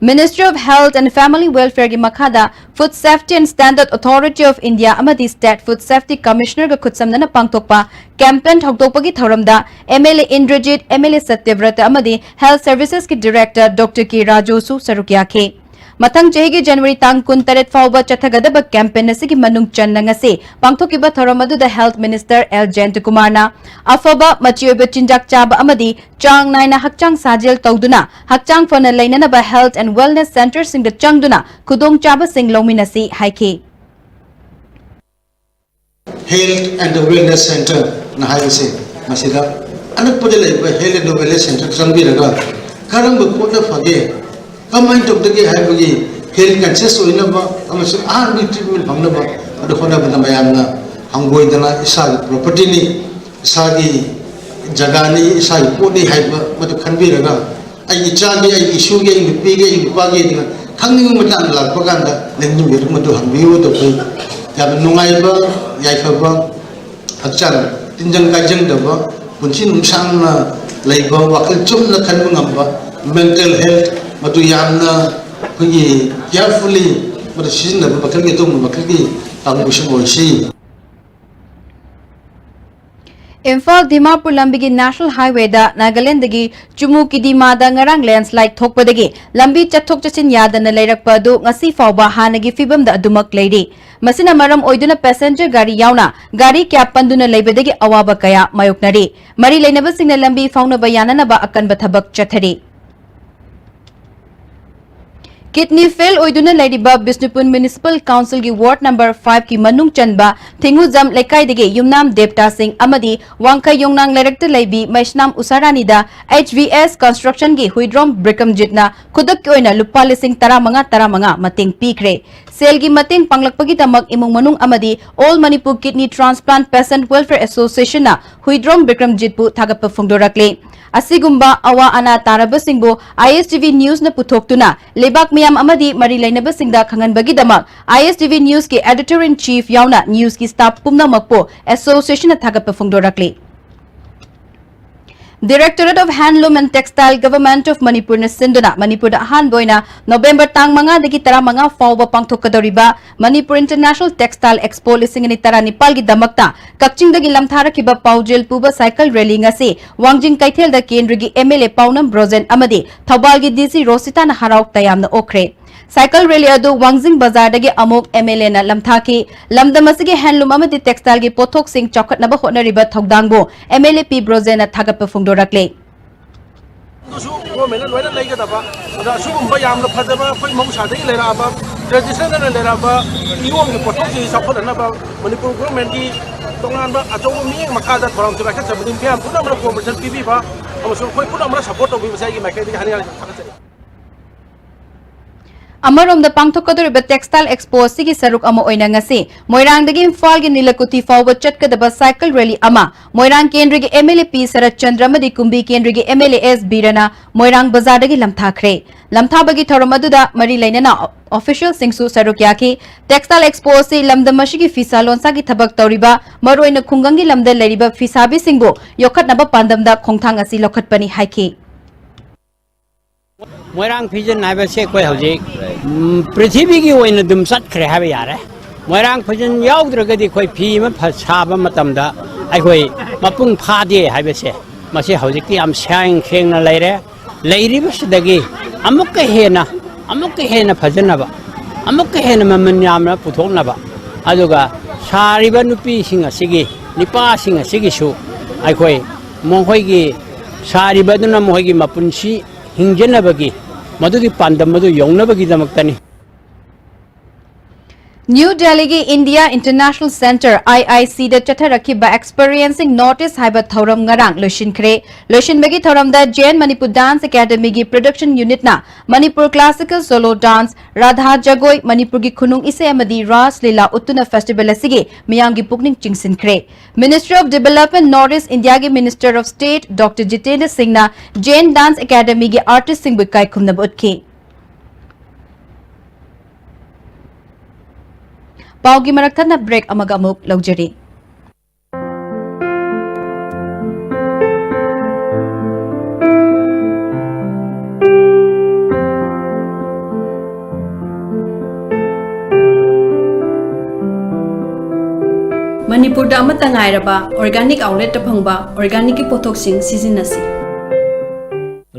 Ministry of Health and Family Welfareꯒꯤ ꯃꯈꯥꯗ Food Safety and Standard Authority of India ꯑꯃꯗꯤ State Food Safety Commissionerꯒ ꯈꯨꯠꯁꯝꯅꯅ ꯄꯥꯡꯊꯣꯛꯄ ꯀꯦꯝꯄꯦꯟ ꯍꯧꯗꯣꯛꯄꯒꯤ ꯊꯧꯔꯝꯗ M L A Indrajit, M L A Satyabrata ꯑꯃꯗꯤ Health Servicesꯀꯤ Director Doctor ꯀꯦ ꯔꯥꯖꯨꯁꯨ ꯁꯔꯨꯛ ꯌꯥꯈꯤ꯫ ꯃꯊꯪ ꯆꯍꯤꯒꯤ ꯖꯅꯋꯥꯔꯤ ꯇꯥꯡ ꯀꯨꯟꯇꯔꯦꯠ ꯐꯥꯎꯕ ꯆꯠꯊꯒꯗꯕ ꯀꯦꯝꯄꯦꯟ ꯑꯁꯤꯒꯤ ꯃꯅꯨꯡ ꯆꯟꯅ ꯉꯁꯤ ꯄꯥꯡꯊꯣꯛꯈꯤꯕ ꯊꯧꯔꯝ ꯑꯗꯨꯗ ꯍꯦꯜꯊ ꯃꯤꯅꯤꯁꯇꯔ ꯑꯦꯜ ꯖꯌꯟꯇꯀꯨꯃꯥꯔꯅ ꯑꯐꯕ ꯃꯆꯤ ꯑꯣꯏꯕ ꯆꯤꯟꯖꯥꯛ ꯆꯥꯕ ꯑꯃꯗꯤ ꯆꯥꯡ ꯅꯥꯏꯅ ꯍꯛꯆꯥꯡ ꯁꯥꯖꯦꯜ ꯇꯧꯗꯨꯅ ꯍꯛꯆꯥꯡ ꯐꯅ ꯂꯩꯅꯅꯕ health and wellness centreꯁꯤꯡꯗ ꯆꯪꯗꯨꯅ ꯈꯨꯗꯣꯡꯆꯥꯕꯁꯤꯡ ꯂꯧꯃꯤꯟꯅꯁꯤ ꯍꯥꯏꯈꯤ꯫ Health and Wellness Centreꯅ ꯍꯥꯏꯕꯁꯦ, ꯃꯁꯤꯗ ꯑꯅꯛꯄꯗ ꯂꯩꯕ Health and Wellness Centre ꯆꯪꯕꯤꯔꯒ ꯀꯔꯝꯕ ꯄꯣꯠꯅ ꯐꯒꯦ, ꯀꯃꯥꯏꯅ ꯇꯧꯗꯒꯦ ꯍꯥꯏꯕꯒꯤ health conscious ꯑꯣꯏꯅꯕ ꯑꯃꯁꯨꯡ ꯑꯍꯥꯟꯕꯒꯤ treatment ꯐꯪꯅꯕ ꯑꯗꯨ ꯍꯣꯠꯅꯕꯗ ꯃꯌꯥꯝꯅ ꯍꯪꯒꯣꯏꯗꯅ ꯏꯁꯥꯒꯤ propertyꯅꯤ, ꯏꯁꯥꯒꯤ ꯖꯒꯥꯅꯤ, ꯏꯁꯥꯒꯤ ꯄꯣꯠꯅꯤ ꯍꯥꯏꯕ ꯃꯗꯨ ꯈꯟꯕꯤꯔꯒ ꯑꯩꯒꯤ ꯏꯆꯥꯒꯤ, ꯑꯩꯒꯤ ꯏꯁꯨꯒꯤ, ꯑꯩꯒꯤ ꯅꯨꯄꯤꯒꯤ, ꯑꯩꯒꯤ ꯅꯨꯄꯥꯒꯤ ꯑꯗꯨꯅ ꯈꯪꯅꯤꯡꯕ ꯃꯇꯥꯡꯗ ꯂꯥꯛꯄ ꯀꯥꯟꯗ ꯅꯤꯡꯁꯤꯡꯕꯤꯔꯒ ꯃꯗꯨ ꯍꯪꯕꯤꯌꯨ꯫ ꯑꯗꯨ ꯑꯩꯈꯣꯏ ꯌꯥꯝꯅ ꯅꯨꯡꯉꯥꯏꯕ, ꯌꯥꯏꯐꯕ, ꯍꯛꯆꯥꯡ ꯇꯤꯟꯖꯪ ꯀꯥꯏꯖꯪꯗꯕ, ꯄꯨꯟꯁꯤ ꯅꯨꯡꯁꯥꯡꯅ ꯂꯩꯕ, ꯋꯥꯈꯜ ꯆꯨꯝꯅ ꯈꯟꯕ ꯉꯝꯕ, mental health, ꯃꯗꯨ ꯌꯥꯝꯅ ꯑꯩꯈꯣꯏꯒꯤ carefully ꯃꯗꯨ ꯁꯤꯖꯤꯟꯅꯕ ꯃꯈꯜꯒꯤ, ꯑꯗꯨꯒꯨꯝꯕ ꯃꯈꯜꯒꯤ ꯇꯥꯡꯕꯁꯤꯡ ꯑꯣꯏꯁꯤ꯫ ꯏꯝꯐꯥꯜ ꯗꯤꯃꯥꯄꯨꯔ ꯂꯝꯕꯤꯒꯤ National Highwayꯗ ꯅꯥꯒꯥꯂꯦꯟꯗꯒꯤ ꯆꯨꯃꯨ ꯀꯤꯗꯤꯃꯥꯗ ꯉꯔꯥꯡ landslide ꯊꯣꯛꯄꯗꯒꯤ ꯂꯝꯕꯤ ꯆꯠꯊꯣꯛ ꯆꯠꯁꯤꯟ ꯌꯥꯗꯅ ꯂꯩꯔꯛꯄ ꯑꯗꯨ ꯉꯁꯤ ꯐꯥꯎꯕ ꯍꯥꯟꯅꯒꯤ ꯐꯤꯕꯝꯗ ꯑꯗꯨꯃꯛ ꯂꯩꯔꯤ꯫ ꯃꯁꯤꯅ ꯃꯔꯝ ꯑꯣꯏꯗꯨꯅ passenger ꯒꯥꯔꯤ ꯌꯥꯎꯅ ꯒꯥꯔꯤ ꯀꯌꯥ ꯄꯟꯗꯨꯅ ꯂꯩꯕꯗꯒꯤ ꯑꯋꯥꯕ ꯀꯌꯥ ꯃꯥꯌꯣꯛꯅꯔꯤ꯫ ꯃꯔꯤ ꯂꯩꯅꯕꯁꯤꯡꯅ ꯂꯝꯕꯤ ꯐꯥꯎꯅꯕ ꯌꯥꯅꯅꯕ ꯑꯀꯟꯕ ꯊꯕꯛ ꯆꯠꯊꯔꯤ꯫ Kidney fail ꯑꯣꯏꯗꯨꯅ ꯂꯩꯔꯤꯕ ꯕꯤꯁꯅꯨꯄꯨꯔ Municipal Councilꯒꯤ ward number fiveꯀꯤ ꯃꯅꯨꯡ ꯆꯟꯕ ꯊꯤꯡꯉꯨꯖꯝ ꯂꯩꯀꯥꯏꯗꯒꯤ ꯌꯨꯝꯅꯥꯝ ꯗꯦꯕꯇꯥ ꯁꯤꯡ ꯑꯃꯗꯤ ꯋꯥꯡꯈꯩ ꯌꯣꯡꯅꯥꯡ ꯂꯩꯔꯛꯇ ꯂꯩꯕꯤ ꯃꯩꯁꯅꯥꯝ ꯎꯁꯥꯔꯥꯅꯤꯗ H V S Constructionꯒꯤ ꯍꯨꯏꯗ꯭ꯔꯣꯝ ꯕ꯭ꯔꯤꯀꯝꯖꯤꯠꯅ ꯈꯨꯗꯛꯀꯤ ꯑꯣꯏꯅ ꯂꯨꯄꯥ ꯂꯤꯁꯤꯡ ꯇꯔꯥꯃꯉꯥ ꯇꯔꯥꯃꯉꯥ ꯃꯇꯦꯡ ꯄꯤꯈ꯭ꯔꯦ꯫ ꯁꯦꯜꯒꯤ ꯃꯇꯦꯡ ꯄꯥꯡꯂꯛꯄꯒꯤꯗꯃꯛ ꯏꯃꯨꯡ ꯃꯅꯨꯡ ꯑꯃꯗꯤ All Manipur Kidney Transplant Patient Welfare Association ꯅ ꯍꯨꯏꯗ꯭ꯔꯣꯝ ꯕꯤꯀ꯭ꯔꯝꯖꯤꯠꯄꯨ ꯊꯥꯒꯠꯄ ꯐꯣꯡꯗꯣꯔꯛꯂꯤ꯫ ꯑꯁꯤꯒꯨꯝꯕ ꯑꯋꯥ ꯑꯅꯥ ꯇꯥꯔꯕꯁꯤꯡꯕꯨ I S T V News ꯅ ꯄꯨꯊꯣꯛꯇꯨꯅ ꯂꯩꯕꯥꯛ ꯃꯤꯌꯥꯝ ꯑꯃꯗꯤ ꯃꯔꯤ ꯂꯩꯅꯕꯁꯤꯡꯗ ꯈꯪꯍꯟꯕꯒꯤꯗꯃꯛ I S T V News ꯀꯤ Editor in Chief ꯌꯥꯎꯅ news ꯀꯤ staff ꯄꯨꯝꯅꯃꯛꯄꯨ association ꯅ ꯊꯥꯒꯠꯄ ꯐꯣꯡꯗꯣꯔꯛꯂꯤ꯫ Directorate of Handloom and Textile, Government of Manipur ꯅ ꯁꯤꯟꯗꯨꯅ ꯃꯅꯤꯄꯨꯔꯗ ꯑꯍꯥꯟꯕ ꯑꯣꯏꯅ ꯅꯣꯕꯦꯝꯕꯔ ꯇꯥꯡ ꯃꯉꯥꯗꯒꯤ ꯇꯔꯥꯃꯉꯥ ꯐꯥꯎꯕ ꯄꯥꯡꯊꯣꯛꯀꯗꯧꯔꯤꯕ Manipur International Textile Expo ꯂꯤꯁꯤꯡ ꯑꯅꯤ ꯇꯔꯥꯅꯤꯄꯥꯜꯒꯤꯗꯃꯛꯇ ꯀꯛꯆꯤꯡꯗꯒꯤ ꯂꯝꯊꯥꯔꯛꯈꯤꯕ ꯄꯥꯎꯖꯦꯜ ꯄꯨꯕ cycle rally ꯉꯁꯤ ꯋꯥꯡꯖꯤꯡ ꯀꯩꯊꯦꯜꯗ ꯀꯦꯟꯗ꯭ꯔꯒꯤ M L A ꯄꯥꯎꯅꯝ ꯕ꯭ꯔꯣꯖꯦꯟ ꯑꯃꯗꯤ ꯊꯧꯕꯥꯜꯒꯤ D C ꯔꯣꯁꯤꯇꯥꯅ ꯍꯔꯥꯎ ꯇꯌꯥꯝꯅ ꯑꯣꯛꯈ꯭ꯔꯦ꯫ Cycle rally ꯑꯗꯨ ꯋꯥꯡꯖꯤꯡ ꯕꯖꯥꯔꯗꯒꯤ ꯑꯃꯨꯛ M L A ꯅ ꯂꯝꯊꯥꯈꯤ꯫ ꯂꯝꯗꯝ ꯑꯁꯤꯒꯤ handloom ꯑꯃꯗꯤ textile ꯒꯤ ꯄꯣꯠꯊꯣꯛꯁꯤꯡ ꯆꯥꯎꯈꯠꯅꯕ ꯍꯣꯠꯅꯔꯤꯕ ꯊꯧꯗꯥꯡꯕꯨ M L A P ꯕ꯭ꯔꯣꯖꯦꯟꯅ ꯊꯥꯒꯠꯄ ꯐꯣꯡꯗꯣꯔꯛꯂꯤ꯫ ꯑꯗꯨꯁꯨ government ꯅ ꯂꯣꯏꯅ ꯂꯩꯒꯗꯕ꯫ ꯑꯗ ꯑꯁꯤꯒꯨꯝꯕ ꯌꯥꯝꯅ ꯐꯖꯕ ꯑꯩꯈꯣꯏ ꯃꯍꯧꯁꯥꯗꯒꯤ ꯂꯩꯔꯛꯑꯕ, traditional ꯑꯣꯏꯅ ꯂꯩꯔꯛꯑꯕ ꯏꯌꯣꯡꯒꯤ ꯄꯣꯠꯊꯣꯛꯁꯤꯡ ꯆꯥꯎꯈꯠꯅꯅꯕ ꯃꯅꯤꯄꯨꯔ government ꯀꯤ ꯇꯣꯉꯥꯟꯕ ꯑꯆꯧꯕ ꯃꯤꯠꯌꯦꯡ ꯃꯈꯥꯗ ꯊꯧꯔꯥꯡꯁꯨ ꯄꯥꯏꯈꯠꯆꯕꯅꯤ꯫ ꯃꯌꯥꯝ ꯄꯨꯝꯅꯃꯛꯅ cooperation ꯄꯤꯕꯤꯕ ꯑꯃꯁꯨꯡ ꯑꯩꯈꯣꯏ ꯄꯨꯝꯅꯃꯛꯅ support ꯇꯧꯕꯤꯕꯁꯦ ꯑꯩꯒꯤ ꯃꯥꯏꯀꯩꯗꯒꯤ ꯍꯥꯏꯅꯤꯡꯉꯥꯏ ꯊꯥꯒꯠꯆꯔꯤ꯫ ꯑꯃꯔꯣꯝꯗ ꯄꯥꯡꯊꯣꯛꯀꯗꯧꯔꯤꯕ textile expo ꯑꯁꯤꯒꯤ ꯁꯔꯨꯛ ꯑꯃ ꯑꯣꯏꯅ ꯉꯁꯤ ꯃꯣꯏꯔꯥꯡꯗꯒꯤ ꯏꯝꯐꯥꯜꯒꯤ ꯅꯤꯂꯀꯨꯊꯤ ꯐꯥꯎꯕ ꯆꯠꯀꯗꯕ cycle rally ꯑꯃ ꯃꯣꯏꯔꯥꯡ ꯀꯦꯟꯗ꯭ꯔꯒꯤ M L A P ꯁꯔꯠ ꯆꯟꯗ꯭ꯔ ꯑꯃꯗꯤ ꯀꯨꯝꯕꯤ ꯀꯦꯟꯗ꯭ꯔꯒꯤ M L A S ꯕꯤꯔꯅ ꯃꯣꯏꯔꯥꯡ ꯕꯖꯥꯔꯗꯒꯤ ꯂꯝꯊꯥꯈ꯭ꯔꯦ꯫ ꯂꯝꯊꯥꯕꯒꯤ ꯊꯧꯔꯝ ꯑꯗꯨꯗ ꯃꯔꯤ ꯂꯩꯅꯅ official ꯁꯤꯡꯁꯨ ꯁꯔꯨꯛ ꯌꯥꯈꯤ꯫ Textile expo ꯑꯁꯤ ꯂꯝꯗꯝ ꯑꯁꯤꯒꯤ ꯐꯤꯁꯥ ꯂꯣꯟꯁꯥꯒꯤ ꯊꯕꯛ ꯇꯧꯔꯤꯕ, ꯃꯔꯨꯑꯣꯏꯅ ꯈꯨꯡꯒꯪꯒꯤ ꯂꯝꯗ ꯂꯩꯔꯤꯕ ꯐꯤꯁꯥꯕꯤꯁꯤꯡꯕꯨ ꯌꯣꯛꯈꯠꯅꯕ ꯄꯥꯟꯗꯝꯗ ꯈꯣꯡꯊꯥꯡ ꯑꯁꯤ ꯂꯧꯈꯠꯄꯅꯤ ꯍꯥꯏꯈꯤ꯫ ꯃꯣꯏꯔꯥꯡ ꯐꯤꯖꯟ ꯍꯥꯏꯕꯁꯦ ꯑꯩꯈꯣꯏ ꯍꯧꯖꯤꯛ, ꯎꯝ, ꯄ꯭ꯔꯤꯊꯤꯕꯤꯒꯤ ꯑꯣꯏꯅ ꯑꯗꯨꯝ ꯆꯠꯈ꯭ꯔꯦ ꯍꯥꯏꯕ ꯌꯥꯔꯦ꯫ ꯃꯣꯏꯔꯥꯡ ꯐꯤꯖꯟ ꯌꯥꯎꯗ꯭ꯔꯒꯗꯤ ꯑꯩꯈꯣꯏ ꯐꯤ ꯑꯃ ꯐ-, ꯁꯥꯕ ꯃꯇꯝꯗ ꯑꯩꯈꯣꯏ ꯃꯄꯨꯡ ꯐꯥꯗꯦ ꯍꯥꯏꯕꯁꯦ, ꯃꯁꯤ ꯍꯧꯖꯤꯛꯇꯤ ꯌꯥꯝ ꯁꯦꯡ ꯁꯦꯡꯅ ꯂꯩꯔꯦ꯫ ꯂꯩꯔꯤꯕꯁꯤꯗꯒꯤ ꯑꯃꯨꯛꯀ ꯍꯦꯟꯅ, ꯑꯃꯨꯛꯀ ꯍꯦꯟꯅ ꯐꯖꯅꯕ, ꯑꯃꯨꯛꯀ ꯍꯦꯟꯅ ꯃꯃꯜ ꯌꯥꯝꯅ ꯄꯨꯊꯣꯛꯅꯕ, ꯑꯗꯨꯒ ꯁꯥꯔꯤꯕ ꯅꯨꯄꯤꯁꯤꯡ ꯑꯁꯤꯒꯤ, ꯅꯨꯄꯥꯁꯤꯡ ꯑꯁꯤꯒꯤꯁꯨ ꯑꯩꯈꯣꯏ ꯃꯈꯣꯏꯒꯤ ꯁꯥꯔꯤꯕꯗꯨꯅ ꯃꯈꯣꯏꯒꯤ ꯃꯄꯨꯟꯁꯤ ꯍꯤꯡꯖꯅꯕꯒꯤ, ꯃꯗꯨꯒꯤ ꯄꯥꯟꯗꯝ ꯑꯗꯨ ꯌꯧꯅꯕꯒꯤꯗꯃꯛꯇꯅꯤ꯫ ꯅ꯭ꯌꯨ ꯗꯦꯜꯂꯤꯒꯤ India International Centre, I I C ꯗ ꯆꯠꯊꯔꯛꯈꯤꯕ Experiencing North East ꯍꯥꯏꯕ ꯊꯧꯔꯝ ꯉꯔꯥꯡ ꯂꯣꯏꯁꯤꯟꯈ꯭ꯔꯦ꯫ ꯂꯣꯏꯁꯤꯟꯕꯒꯤ ꯊꯧꯔꯝꯗ Jain Manipur Dance Academyꯒꯤ production unitꯅ Manipur classical solo dance, Radha ꯖꯒꯣꯏ, ꯃꯅꯤꯄꯨꯔꯒꯤ ꯈꯨꯅꯨꯡ ꯏꯁꯩ ꯑꯃꯗꯤ ꯔꯥꯁ ꯂꯤꯂꯥ ꯎꯠꯇꯨꯅ festival ꯑꯁꯤꯒꯤ ꯃꯤꯌꯥꯝꯒꯤ ꯄꯨꯛꯅꯤꯡ ꯆꯤꯡꯁꯤꯟꯈ꯭ꯔꯦ꯫ Ministry of Development North East Indiaꯒꯤ Minister of State Doctor Jitendra Singhꯅ Jain Dance Academyꯒꯤ artistꯁꯤꯡꯕꯨ ꯏꯀꯥꯏꯈꯨꯝꯅꯕ ꯎꯠꯈꯤ꯫ ꯄꯥꯎꯒꯤ ꯃꯔꯛ ꯊꯠꯅ break ꯑꯃꯒ ꯑꯃꯨꯛ ꯂꯧꯖꯔꯤ꯫ ꯃꯅꯤꯄꯨꯔꯗ ꯑꯃꯠꯇ ꯉꯥꯏꯔꯕ organic outletꯇ ꯐꯪꯕ organicꯀꯤ ꯄꯣꯠꯊꯣꯛꯁꯤꯡ ꯁꯤꯖꯤꯟꯅꯁꯤ꯫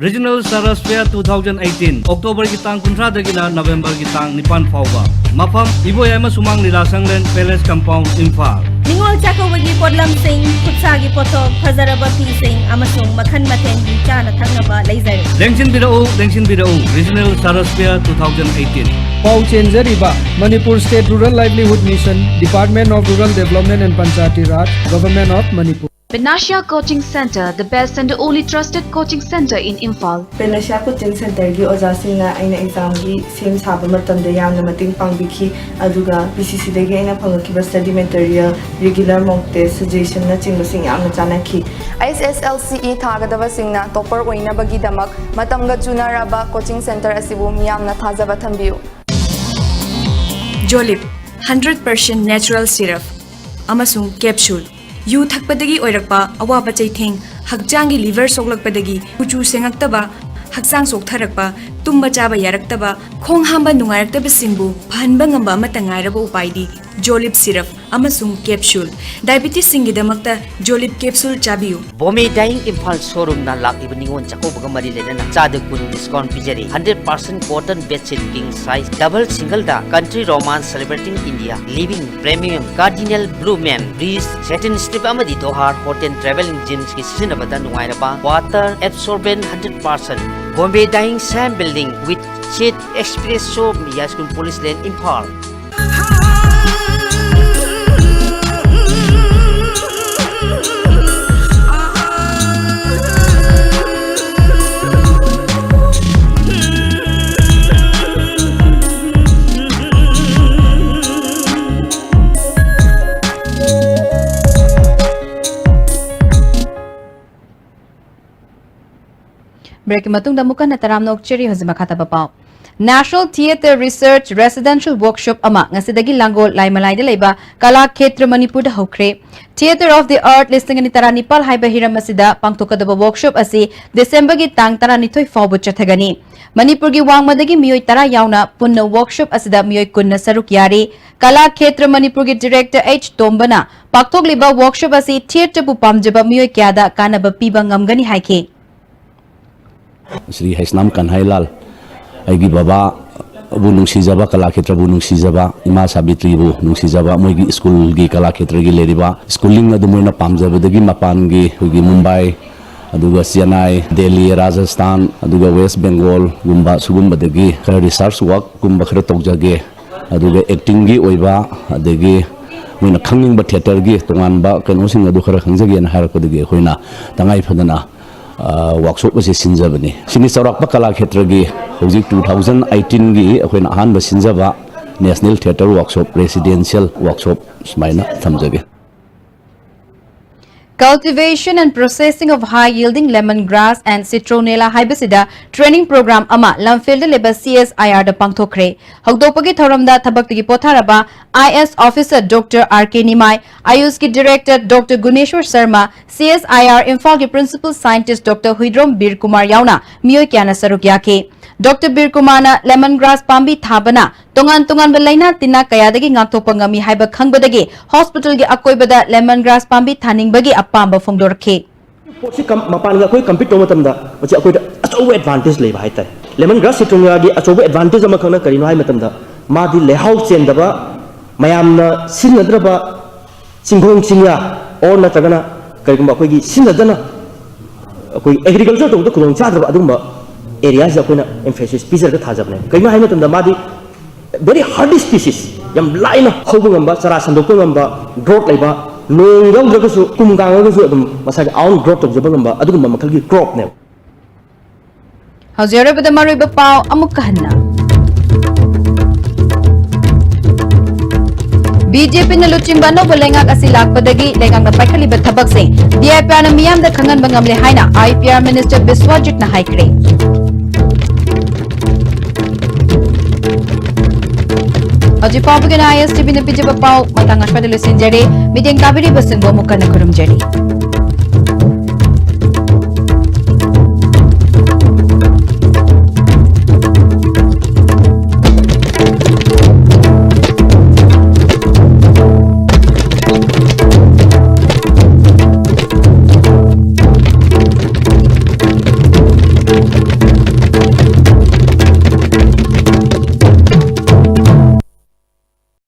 Regional Saras Fair two thousand eighteen, Octoberꯒꯤ ꯇꯥꯡ ꯀꯨꯟꯊ꯭ꯔꯥꯗꯒꯤꯅ Novemberꯒꯤ ꯇꯥꯡ ꯅꯤꯄꯥꯟ ꯐꯥꯎꯕ꯫ ꯃꯐꯝ: ꯏꯕꯣꯌꯥꯏꯃ ꯁꯨꯃꯥꯡ ꯂꯤꯂꯥ ꯁꯪꯂꯦꯟ, Palace Compound, ꯏꯝꯐꯥꯜ꯫ ꯅꯤꯉꯣꯜ ꯆꯥꯛꯀꯧꯕꯒꯤ ꯄꯣꯠꯂꯝꯁꯤꯡ, ꯈꯨꯠꯁꯥꯒꯤ ꯄꯣꯠꯊꯣꯛ, ꯐꯖꯔꯕ ꯐꯤꯁꯤꯡ ꯑꯃꯁꯨꯡ ꯃꯈꯜ ꯃꯊꯦꯜꯒꯤ ꯆꯥꯅ ꯊꯛꯅꯕ ꯂꯩꯖꯔꯦ꯫ ꯂꯦꯡꯁꯤꯟꯕꯤꯔꯛꯎ, ꯂꯦꯡꯁꯤꯟꯕꯤꯔꯛꯎ, Regional Saras Fair two thousand eighteen꯫ ꯄꯥꯎ ꯆꯦꯟꯖꯔꯤꯕ Manipur State Rural Livelihood Mission, Department of Rural Development and Panchayati Raj, Government of Manipur꯫ Panacea Coaching Centre, the best and the only trusted coaching centre in Imphal. Panacea Coaching Centreꯒꯤ ꯑꯣꯖꯥꯁꯤꯡꯅ ꯑꯩꯅ examꯒꯤ ꯁꯦꯝ ꯁꯥꯕ ꯃꯇꯝꯗ ꯌꯥꯝꯅ ꯃꯇꯦꯡ ꯄꯥꯡꯕꯤꯈꯤ, ꯑꯗꯨꯒ P C Cꯗꯒꯤ ꯑꯩꯅ ꯐꯪꯂꯛꯈꯤꯕ study material, regular mock test, suggestionꯅꯆꯤꯡꯕꯁꯤꯡ ꯌꯥꯝꯅ ꯆꯥꯟꯅꯈꯤ꯫ S S L C E ꯊꯥꯒꯗꯕꯁꯤꯡꯅ topper ꯑꯣꯏꯅꯕꯒꯤꯗꯃꯛ ꯃꯇꯝꯒ ꯆꯨꯅꯔꯕ coaching centre ꯑꯁꯤꯕꯨ ꯃꯤꯌꯥꯝꯅ ꯊꯥꯖꯕ ꯊꯝꯕꯤꯌꯨ꯫ Jolib, hundred percent natural syrup ꯑꯃꯁꯨꯡ capsule꯫ ꯌꯨ ꯊꯛꯄꯗꯒꯤ ꯑꯣꯏꯔꯛꯄ ꯑꯋꯥꯕ ꯆꯩꯊꯦꯡ, ꯍꯛꯆꯥꯡꯒꯤ liver ꯁꯣꯛꯂꯛꯄꯗꯒꯤ ꯀꯨꯆꯨ ꯁꯦꯡꯉꯛꯇꯕ, ꯍꯛꯆꯥꯡ ꯆꯣꯛꯊꯔꯛꯄ, ꯇꯨꯝꯕ ꯆꯥꯕ ꯌꯥꯔꯛꯇꯕ, ꯈꯣꯡ ꯍꯥꯝꯕ ꯅꯨꯡꯉꯥꯏꯔꯛꯇꯕꯁꯤꯡꯕꯨ ꯐꯍꯟꯕ ꯉꯝꯕ ꯑꯃꯠꯇ ꯉꯥꯏꯔꯕ ꯎꯄꯥꯏꯗꯤ Jolib syrup ꯑꯃꯁꯨꯡ capsule꯫ Diabetesꯁꯤꯡꯒꯤꯗꯃꯛꯇ Jolib capsule ꯆꯥꯕꯤꯌꯨ꯫ ꯕꯣꯝꯕꯦ ꯗꯥꯏꯌꯤꯡ ꯏꯝꯐꯥꯜ ꯁꯣꯔꯨꯝꯅ ꯂꯥꯛꯂꯤꯕ ꯅꯤꯉꯣꯜ ꯆꯥꯛꯀꯧꯕꯒ ꯃꯔꯤ ꯂꯩꯅꯅ ꯆꯥꯗ ꯀꯨꯟ discount ꯄꯤꯖꯔꯤ꯫ Hundred percent cotton bedsheet king size double singleꯗ Country Romance Celebrating India, Living Premium, Cardinal Blue Men, Breeze, Satin Strip ꯑꯃꯗꯤ Dohar Hot and Traveling Jeansꯀꯤ ꯁꯤꯖꯤꯟꯅꯕꯗ ꯅꯨꯡꯉꯥꯏꯔꯕ water absorbent hundred percent꯫ Bombay Dyeing ꯁꯦꯝ building with Seat Express Showroom, Yaiskul police lane, Imphal. ꯕ꯭ꯔꯦꯛꯀꯤ ꯃꯇꯨꯡꯗ ꯑꯃꯨꯛ ꯍꯟꯅ ꯇꯔꯥꯝꯅ ꯑꯣꯛꯆꯔꯤ꯫ ꯍꯧꯖꯤꯛ ꯃꯈꯥ ꯇꯥꯕ ꯄꯥꯎ꯫ National Theatre Research Residential Workshop ꯑꯃ ꯉꯁꯤꯗꯒꯤ ꯂꯥꯡꯒꯣꯜ ꯂꯥꯏꯃꯂꯥꯏꯗ ꯂꯩꯕ ꯀꯂꯥ ꯈꯦꯇ꯭ꯔ ꯃꯅꯤꯄꯨꯔꯗ ꯍꯧꯈ꯭ꯔꯦ꯫ Theatre of the Art ꯂꯤꯁꯤꯡ ꯑꯅꯤ ꯇꯔꯥꯅꯤꯄꯥꯜ ꯍꯥꯏꯕ ꯍꯤꯔꯝ ꯑꯁꯤꯗ ꯄꯥꯡꯊꯣꯛꯀꯗꯕ ꯋꯥꯔꯛꯁꯣꯞ ꯑꯁꯤ ꯗꯤꯁꯦꯝꯕꯔꯒꯤ ꯇꯥꯡ ꯇꯔꯥꯅꯤꯊꯣꯏ ꯐꯥꯎꯕ ꯆꯠꯊꯒꯅꯤ꯫ ꯃꯅꯤꯄꯨꯔꯒꯤ ꯋꯥꯡꯃꯗꯒꯤ ꯃꯤꯑꯣꯏ ꯇꯔꯥ ꯌꯥꯎꯅ ꯄꯨꯟꯅ ꯋꯥꯔꯛꯁꯣꯞ ꯑꯁꯤꯗ ꯃꯤꯑꯣꯏ ꯀꯨꯟꯅ ꯁꯔꯨꯛ ꯌꯥꯔꯤ꯫ ꯀꯂꯥ ꯈꯦꯇ꯭ꯔ ꯃꯅꯤꯄꯨꯔꯒꯤ ꯗꯤꯔꯦꯛꯇꯔ ꯑꯩꯆ ꯇꯣꯝꯕꯅ ꯄꯥꯛꯊꯣꯛꯂꯤꯕ ꯋꯥꯔꯛꯁꯣꯞ ꯑꯁꯤ ꯊꯤꯌꯦꯇꯔꯕꯨ ꯄꯥꯝꯖꯕ ꯃꯤꯑꯣꯏ ꯀꯌꯥꯗ ꯀꯥꯟꯅꯕ ꯄꯤꯕ ꯉꯝꯒꯅꯤ ꯍꯥꯏꯈꯤ꯫ ꯁ꯭ꯔꯤ ꯍꯩꯁꯅꯥꯝ ꯀꯟꯍꯥꯏꯂꯥꯜ, ꯑꯩꯒꯤ ꯕꯕꯥꯕꯨ ꯅꯨꯡꯁꯤꯖꯕ, ꯀꯂꯥ ꯈꯦꯇ꯭ꯔꯕꯨ ꯅꯨꯡꯁꯤꯖꯕ, ꯏꯃꯥ ꯁꯥꯕꯤꯇ꯭ꯔꯤꯕꯨ ꯅꯨꯡꯁꯤꯖꯕ, ꯃꯣꯏꯒꯤ ꯁ꯭ꯀꯨꯜꯒꯤ ꯀꯂꯥ ꯈꯦꯇ꯭ꯔꯒꯤ ꯂꯩꯔꯤꯕ ꯁ꯭ꯀꯨꯂꯤꯡ ꯑꯗꯨ ꯃꯣꯏꯅ ꯄꯥꯝꯖꯕꯗꯒꯤ ꯃꯄꯥꯟꯒꯤ ꯑꯩꯈꯣꯏꯒꯤ ꯃꯨꯝꯕꯥꯏ, ꯑꯗꯨꯒ ꯆꯦꯟꯅꯥꯏ, ꯗꯦꯜꯂꯤ, ꯔꯥꯖꯁꯊꯥꯟ, ꯑꯗꯨꯒ ꯋꯦꯁ ꯕꯦꯡꯒꯣꯜꯒꯨꯝꯕ ꯁꯤꯒꯨꯝꯕꯗꯒꯤ ꯈꯔ ꯔꯤꯁꯔꯆ ꯋꯥꯔꯛꯀꯨꯝꯕ ꯈꯔ ꯇꯧꯖꯒꯦ, ꯑꯗꯨꯒ ꯑꯦꯛꯇꯤꯡꯒꯤ ꯑꯣꯏꯕ, ꯑꯗꯒꯤ ꯃꯣꯏꯅ ꯈꯪꯅꯤꯡꯕ ꯊꯤꯌꯦꯇꯔꯒꯤ ꯇꯣꯉꯥꯟꯕ ꯀꯩꯅꯣꯁꯤꯡ ꯑꯗꯨ ꯈꯔ ꯈꯪꯖꯒꯦꯅ ꯍꯥꯏꯔꯛꯄꯗꯒꯤ ꯑꯩꯈꯣꯏꯅ ꯇꯉꯥꯏ ꯐꯗꯅ ꯋꯥꯔꯛꯁꯣꯞ ꯑꯁꯤ ꯁꯤꯟꯖꯕꯅꯤ꯫ ꯁꯤꯅꯤ ꯆꯥꯎꯔꯥꯛꯄ ꯀꯂꯥ ꯈꯦꯇ꯭ꯔꯒꯤ ꯍꯧꯖꯤꯛ two thousand eighteenꯒꯤ ꯑꯩꯈꯣꯏꯅ ꯑꯍꯥꯟꯕ ꯁꯤꯟꯖꯕ National Theatre Workshop, Residential Workshop ꯁꯨꯃꯥꯏꯅ ꯊꯝꯖꯒꯦ꯫ Cultivation and Processing of High Yielding Lemon Grass and Citronella ꯍꯥꯏꯕꯁꯤꯗ ꯇ꯭ꯔꯦꯅꯤꯡ ꯄ꯭ꯔꯣꯒ꯭ꯔꯥꯝ ꯑꯃ ꯂꯝꯐꯦꯜꯗ ꯂꯩꯕ ꯁꯤ ꯑꯦꯁ ꯑꯥꯏ ꯑꯥꯔꯗ ꯄꯥꯡꯊꯣꯛꯈ꯭ꯔꯦ꯫ ꯍꯧꯗꯣꯛꯄꯒꯤ ꯊꯧꯔꯝꯗ ꯊꯕꯛꯇꯒꯤ ꯄꯣꯊꯥꯔꯕ I S officer doctor R K Nimai, ꯑꯥꯌꯨꯁꯀꯤ director doctor Guneshwar Sharma, C S I R ꯏꯝꯐꯥꯜꯒꯤ principal scientist doctor Huidrom Bir Kumar ꯌꯥꯎꯅ ꯃꯤꯑꯣꯏ ꯀꯌꯥꯅ ꯁꯔꯨꯛ ꯌꯥꯈꯤ꯫ ꯗꯣꯛꯇꯔ ꯕꯤꯔ ꯀꯨꯃꯥꯔꯅ ꯂꯦꯃꯟ ꯒ꯭ꯔꯥꯁ ꯄꯥꯝꯕꯤ ꯊꯥꯕꯅ ꯇꯣꯉꯥꯟ ꯇꯣꯉꯥꯟꯕ ꯂꯥꯏꯅꯥ ꯇꯤꯟꯅꯥ ꯀꯌꯥꯗꯒꯤ ꯉꯥꯛꯊꯣꯛꯄ ꯉꯝꯃꯤ ꯍꯥꯏꯕ ꯈꯪꯕꯗꯒꯤ ꯍꯣꯁꯄꯤꯇꯥꯜꯒꯤ ꯑꯀꯣꯏꯕꯗ ꯂꯦꯃꯟ ꯒ꯭ꯔꯥꯁ ꯄꯥꯝꯕꯤ ꯊꯥꯅꯤꯡꯕꯒꯤ ꯑꯄꯥꯝꯕ ꯐꯣꯡꯗꯣꯔꯛꯈꯤ꯫ ꯄꯣꯠꯁꯤ ꯀꯝ-, ꯃꯄꯥꯟꯒ ꯑꯩꯈꯣꯏ ꯀꯝꯄꯤꯠ ꯇꯧꯕ ꯃꯇꯝꯗ ꯃꯁꯤ ꯑꯩꯈꯣꯏꯗ ꯑꯆꯧꯕ ꯑꯦꯗꯚꯥꯟꯇꯦꯖ ꯂꯩꯕ ꯍꯥꯏꯇꯥꯔꯦ꯫ ꯂꯦꯃꯟ ꯒ꯭ꯔꯥꯁ ꯁꯤꯇ꯭ꯔꯣꯅꯤꯌꯥꯒꯤ ꯑꯆꯧꯕ ꯑꯦꯗꯚꯥꯟꯇꯦꯖ ꯑꯃꯈꯛꯅ ꯀꯔꯤꯅꯣ ꯍꯥꯏꯕ ꯃꯇꯝꯗ ꯃꯥꯗꯤ ꯂꯩꯍꯥꯎ ꯆꯦꯟꯗꯕ, ꯃꯌꯥꯝꯅ ꯁꯤꯖꯤꯟꯅꯗ꯭ꯔꯕ ꯆꯤꯡꯈꯣꯡ ꯆꯤꯡꯌꯥ ꯑꯣꯔ ꯅꯠꯇ꯭ꯔꯒꯅ ꯀꯔꯤꯒꯨꯝꯕ ꯑꯩꯈꯣꯏꯒꯤ ꯁꯤꯖꯤꯟꯅꯗꯅ ꯑꯩꯈꯣꯏ ꯑꯦꯒ꯭ꯔꯤꯀꯜꯆꯔ ꯇꯧꯕꯗ ꯈꯨꯗꯣꯡ ꯆꯥꯗ꯭ꯔꯕ ꯑꯗꯨꯒꯨꯝꯕ ꯑꯦꯔꯤꯌꯥꯁꯤꯗ ꯑꯩꯈꯣꯏꯅ emphasis ꯄꯤꯖꯔꯒ ꯊꯥꯖꯕꯅꯦ꯫ ꯀꯩꯒꯤꯅꯣ ꯍꯥꯏꯕ ꯃꯇꯝꯗ ꯃꯥꯗꯤ very hardy species, ꯌꯥꯝ ꯂꯥꯏꯅ ꯍꯧꯕ ꯉꯝꯕ, ꯆꯔꯥ ꯁꯟꯗꯣꯛꯄ ꯉꯝꯕ, ꯒ꯭ꯔꯣꯠ ꯂꯩꯕ, ꯅꯣꯡ ꯌꯥꯎꯗ꯭ꯔꯒꯁꯨ ꯀꯨꯝ ꯀꯥꯡꯉꯒꯁꯨ ꯑꯗꯨꯝ ꯃꯁꯥꯒꯤ own growth ꯇꯧꯖꯕ ꯉꯝꯕ ꯑꯗꯨꯒꯨꯝꯕ ꯃꯈꯜꯒꯤ ꯀ꯭ꯔꯣꯞꯅꯦꯕ꯫ ꯍꯧꯖꯤꯛ ꯑꯔꯣꯏꯕꯗ ꯃꯔꯨꯑꯣꯏꯕ ꯄꯥꯎ ꯑꯃꯨꯛꯀ ꯍꯟꯅ꯫ ꯕꯤ ꯖꯦ ꯄꯤꯅ ꯂꯨꯆꯤꯡꯕ ꯑꯅꯧꯕ ꯂꯩꯉꯥꯛ ꯑꯁꯤ ꯂꯥꯛꯄꯗꯒꯤ ꯂꯩꯉꯥꯛꯅ ꯄꯥꯏꯈꯠꯂꯤꯕ ꯊꯕꯛꯁꯤꯡ ꯗꯤ ꯑꯥꯏ ꯄꯤ ꯑꯥꯔꯅ ꯃꯤꯌꯥꯝꯗ ꯈꯪꯍꯟꯕ ꯉꯝꯂꯦ ꯍꯥꯏꯅ ꯑꯥꯏ ꯄꯤ ꯑꯥꯔ ꯃꯤꯅꯤꯁꯇꯔ ꯕꯤꯁ꯭ꯋꯖꯤꯠꯅ ꯍꯥꯏꯈ꯭ꯔꯦ꯫ ꯍꯧꯖꯤꯛ ꯐꯥꯎꯕꯒꯤꯅ ꯑꯥꯏ ꯑꯦꯁ ꯇꯤ ꯚꯤꯅ ꯄꯤꯖꯕ ꯄꯥꯎ ꯃꯇꯥꯡ ꯑꯁ꯭ꯋꯥꯏꯗ ꯂꯣꯏꯁꯤꯟꯖꯔꯦ꯫ ꯃꯤꯠꯌꯦꯡ ꯇꯥꯕꯤꯔꯤꯕꯁꯤꯡꯕꯨ ꯑꯃꯨꯛ ꯍꯟꯅ ꯈꯨꯔꯨꯝꯖꯔꯤ꯫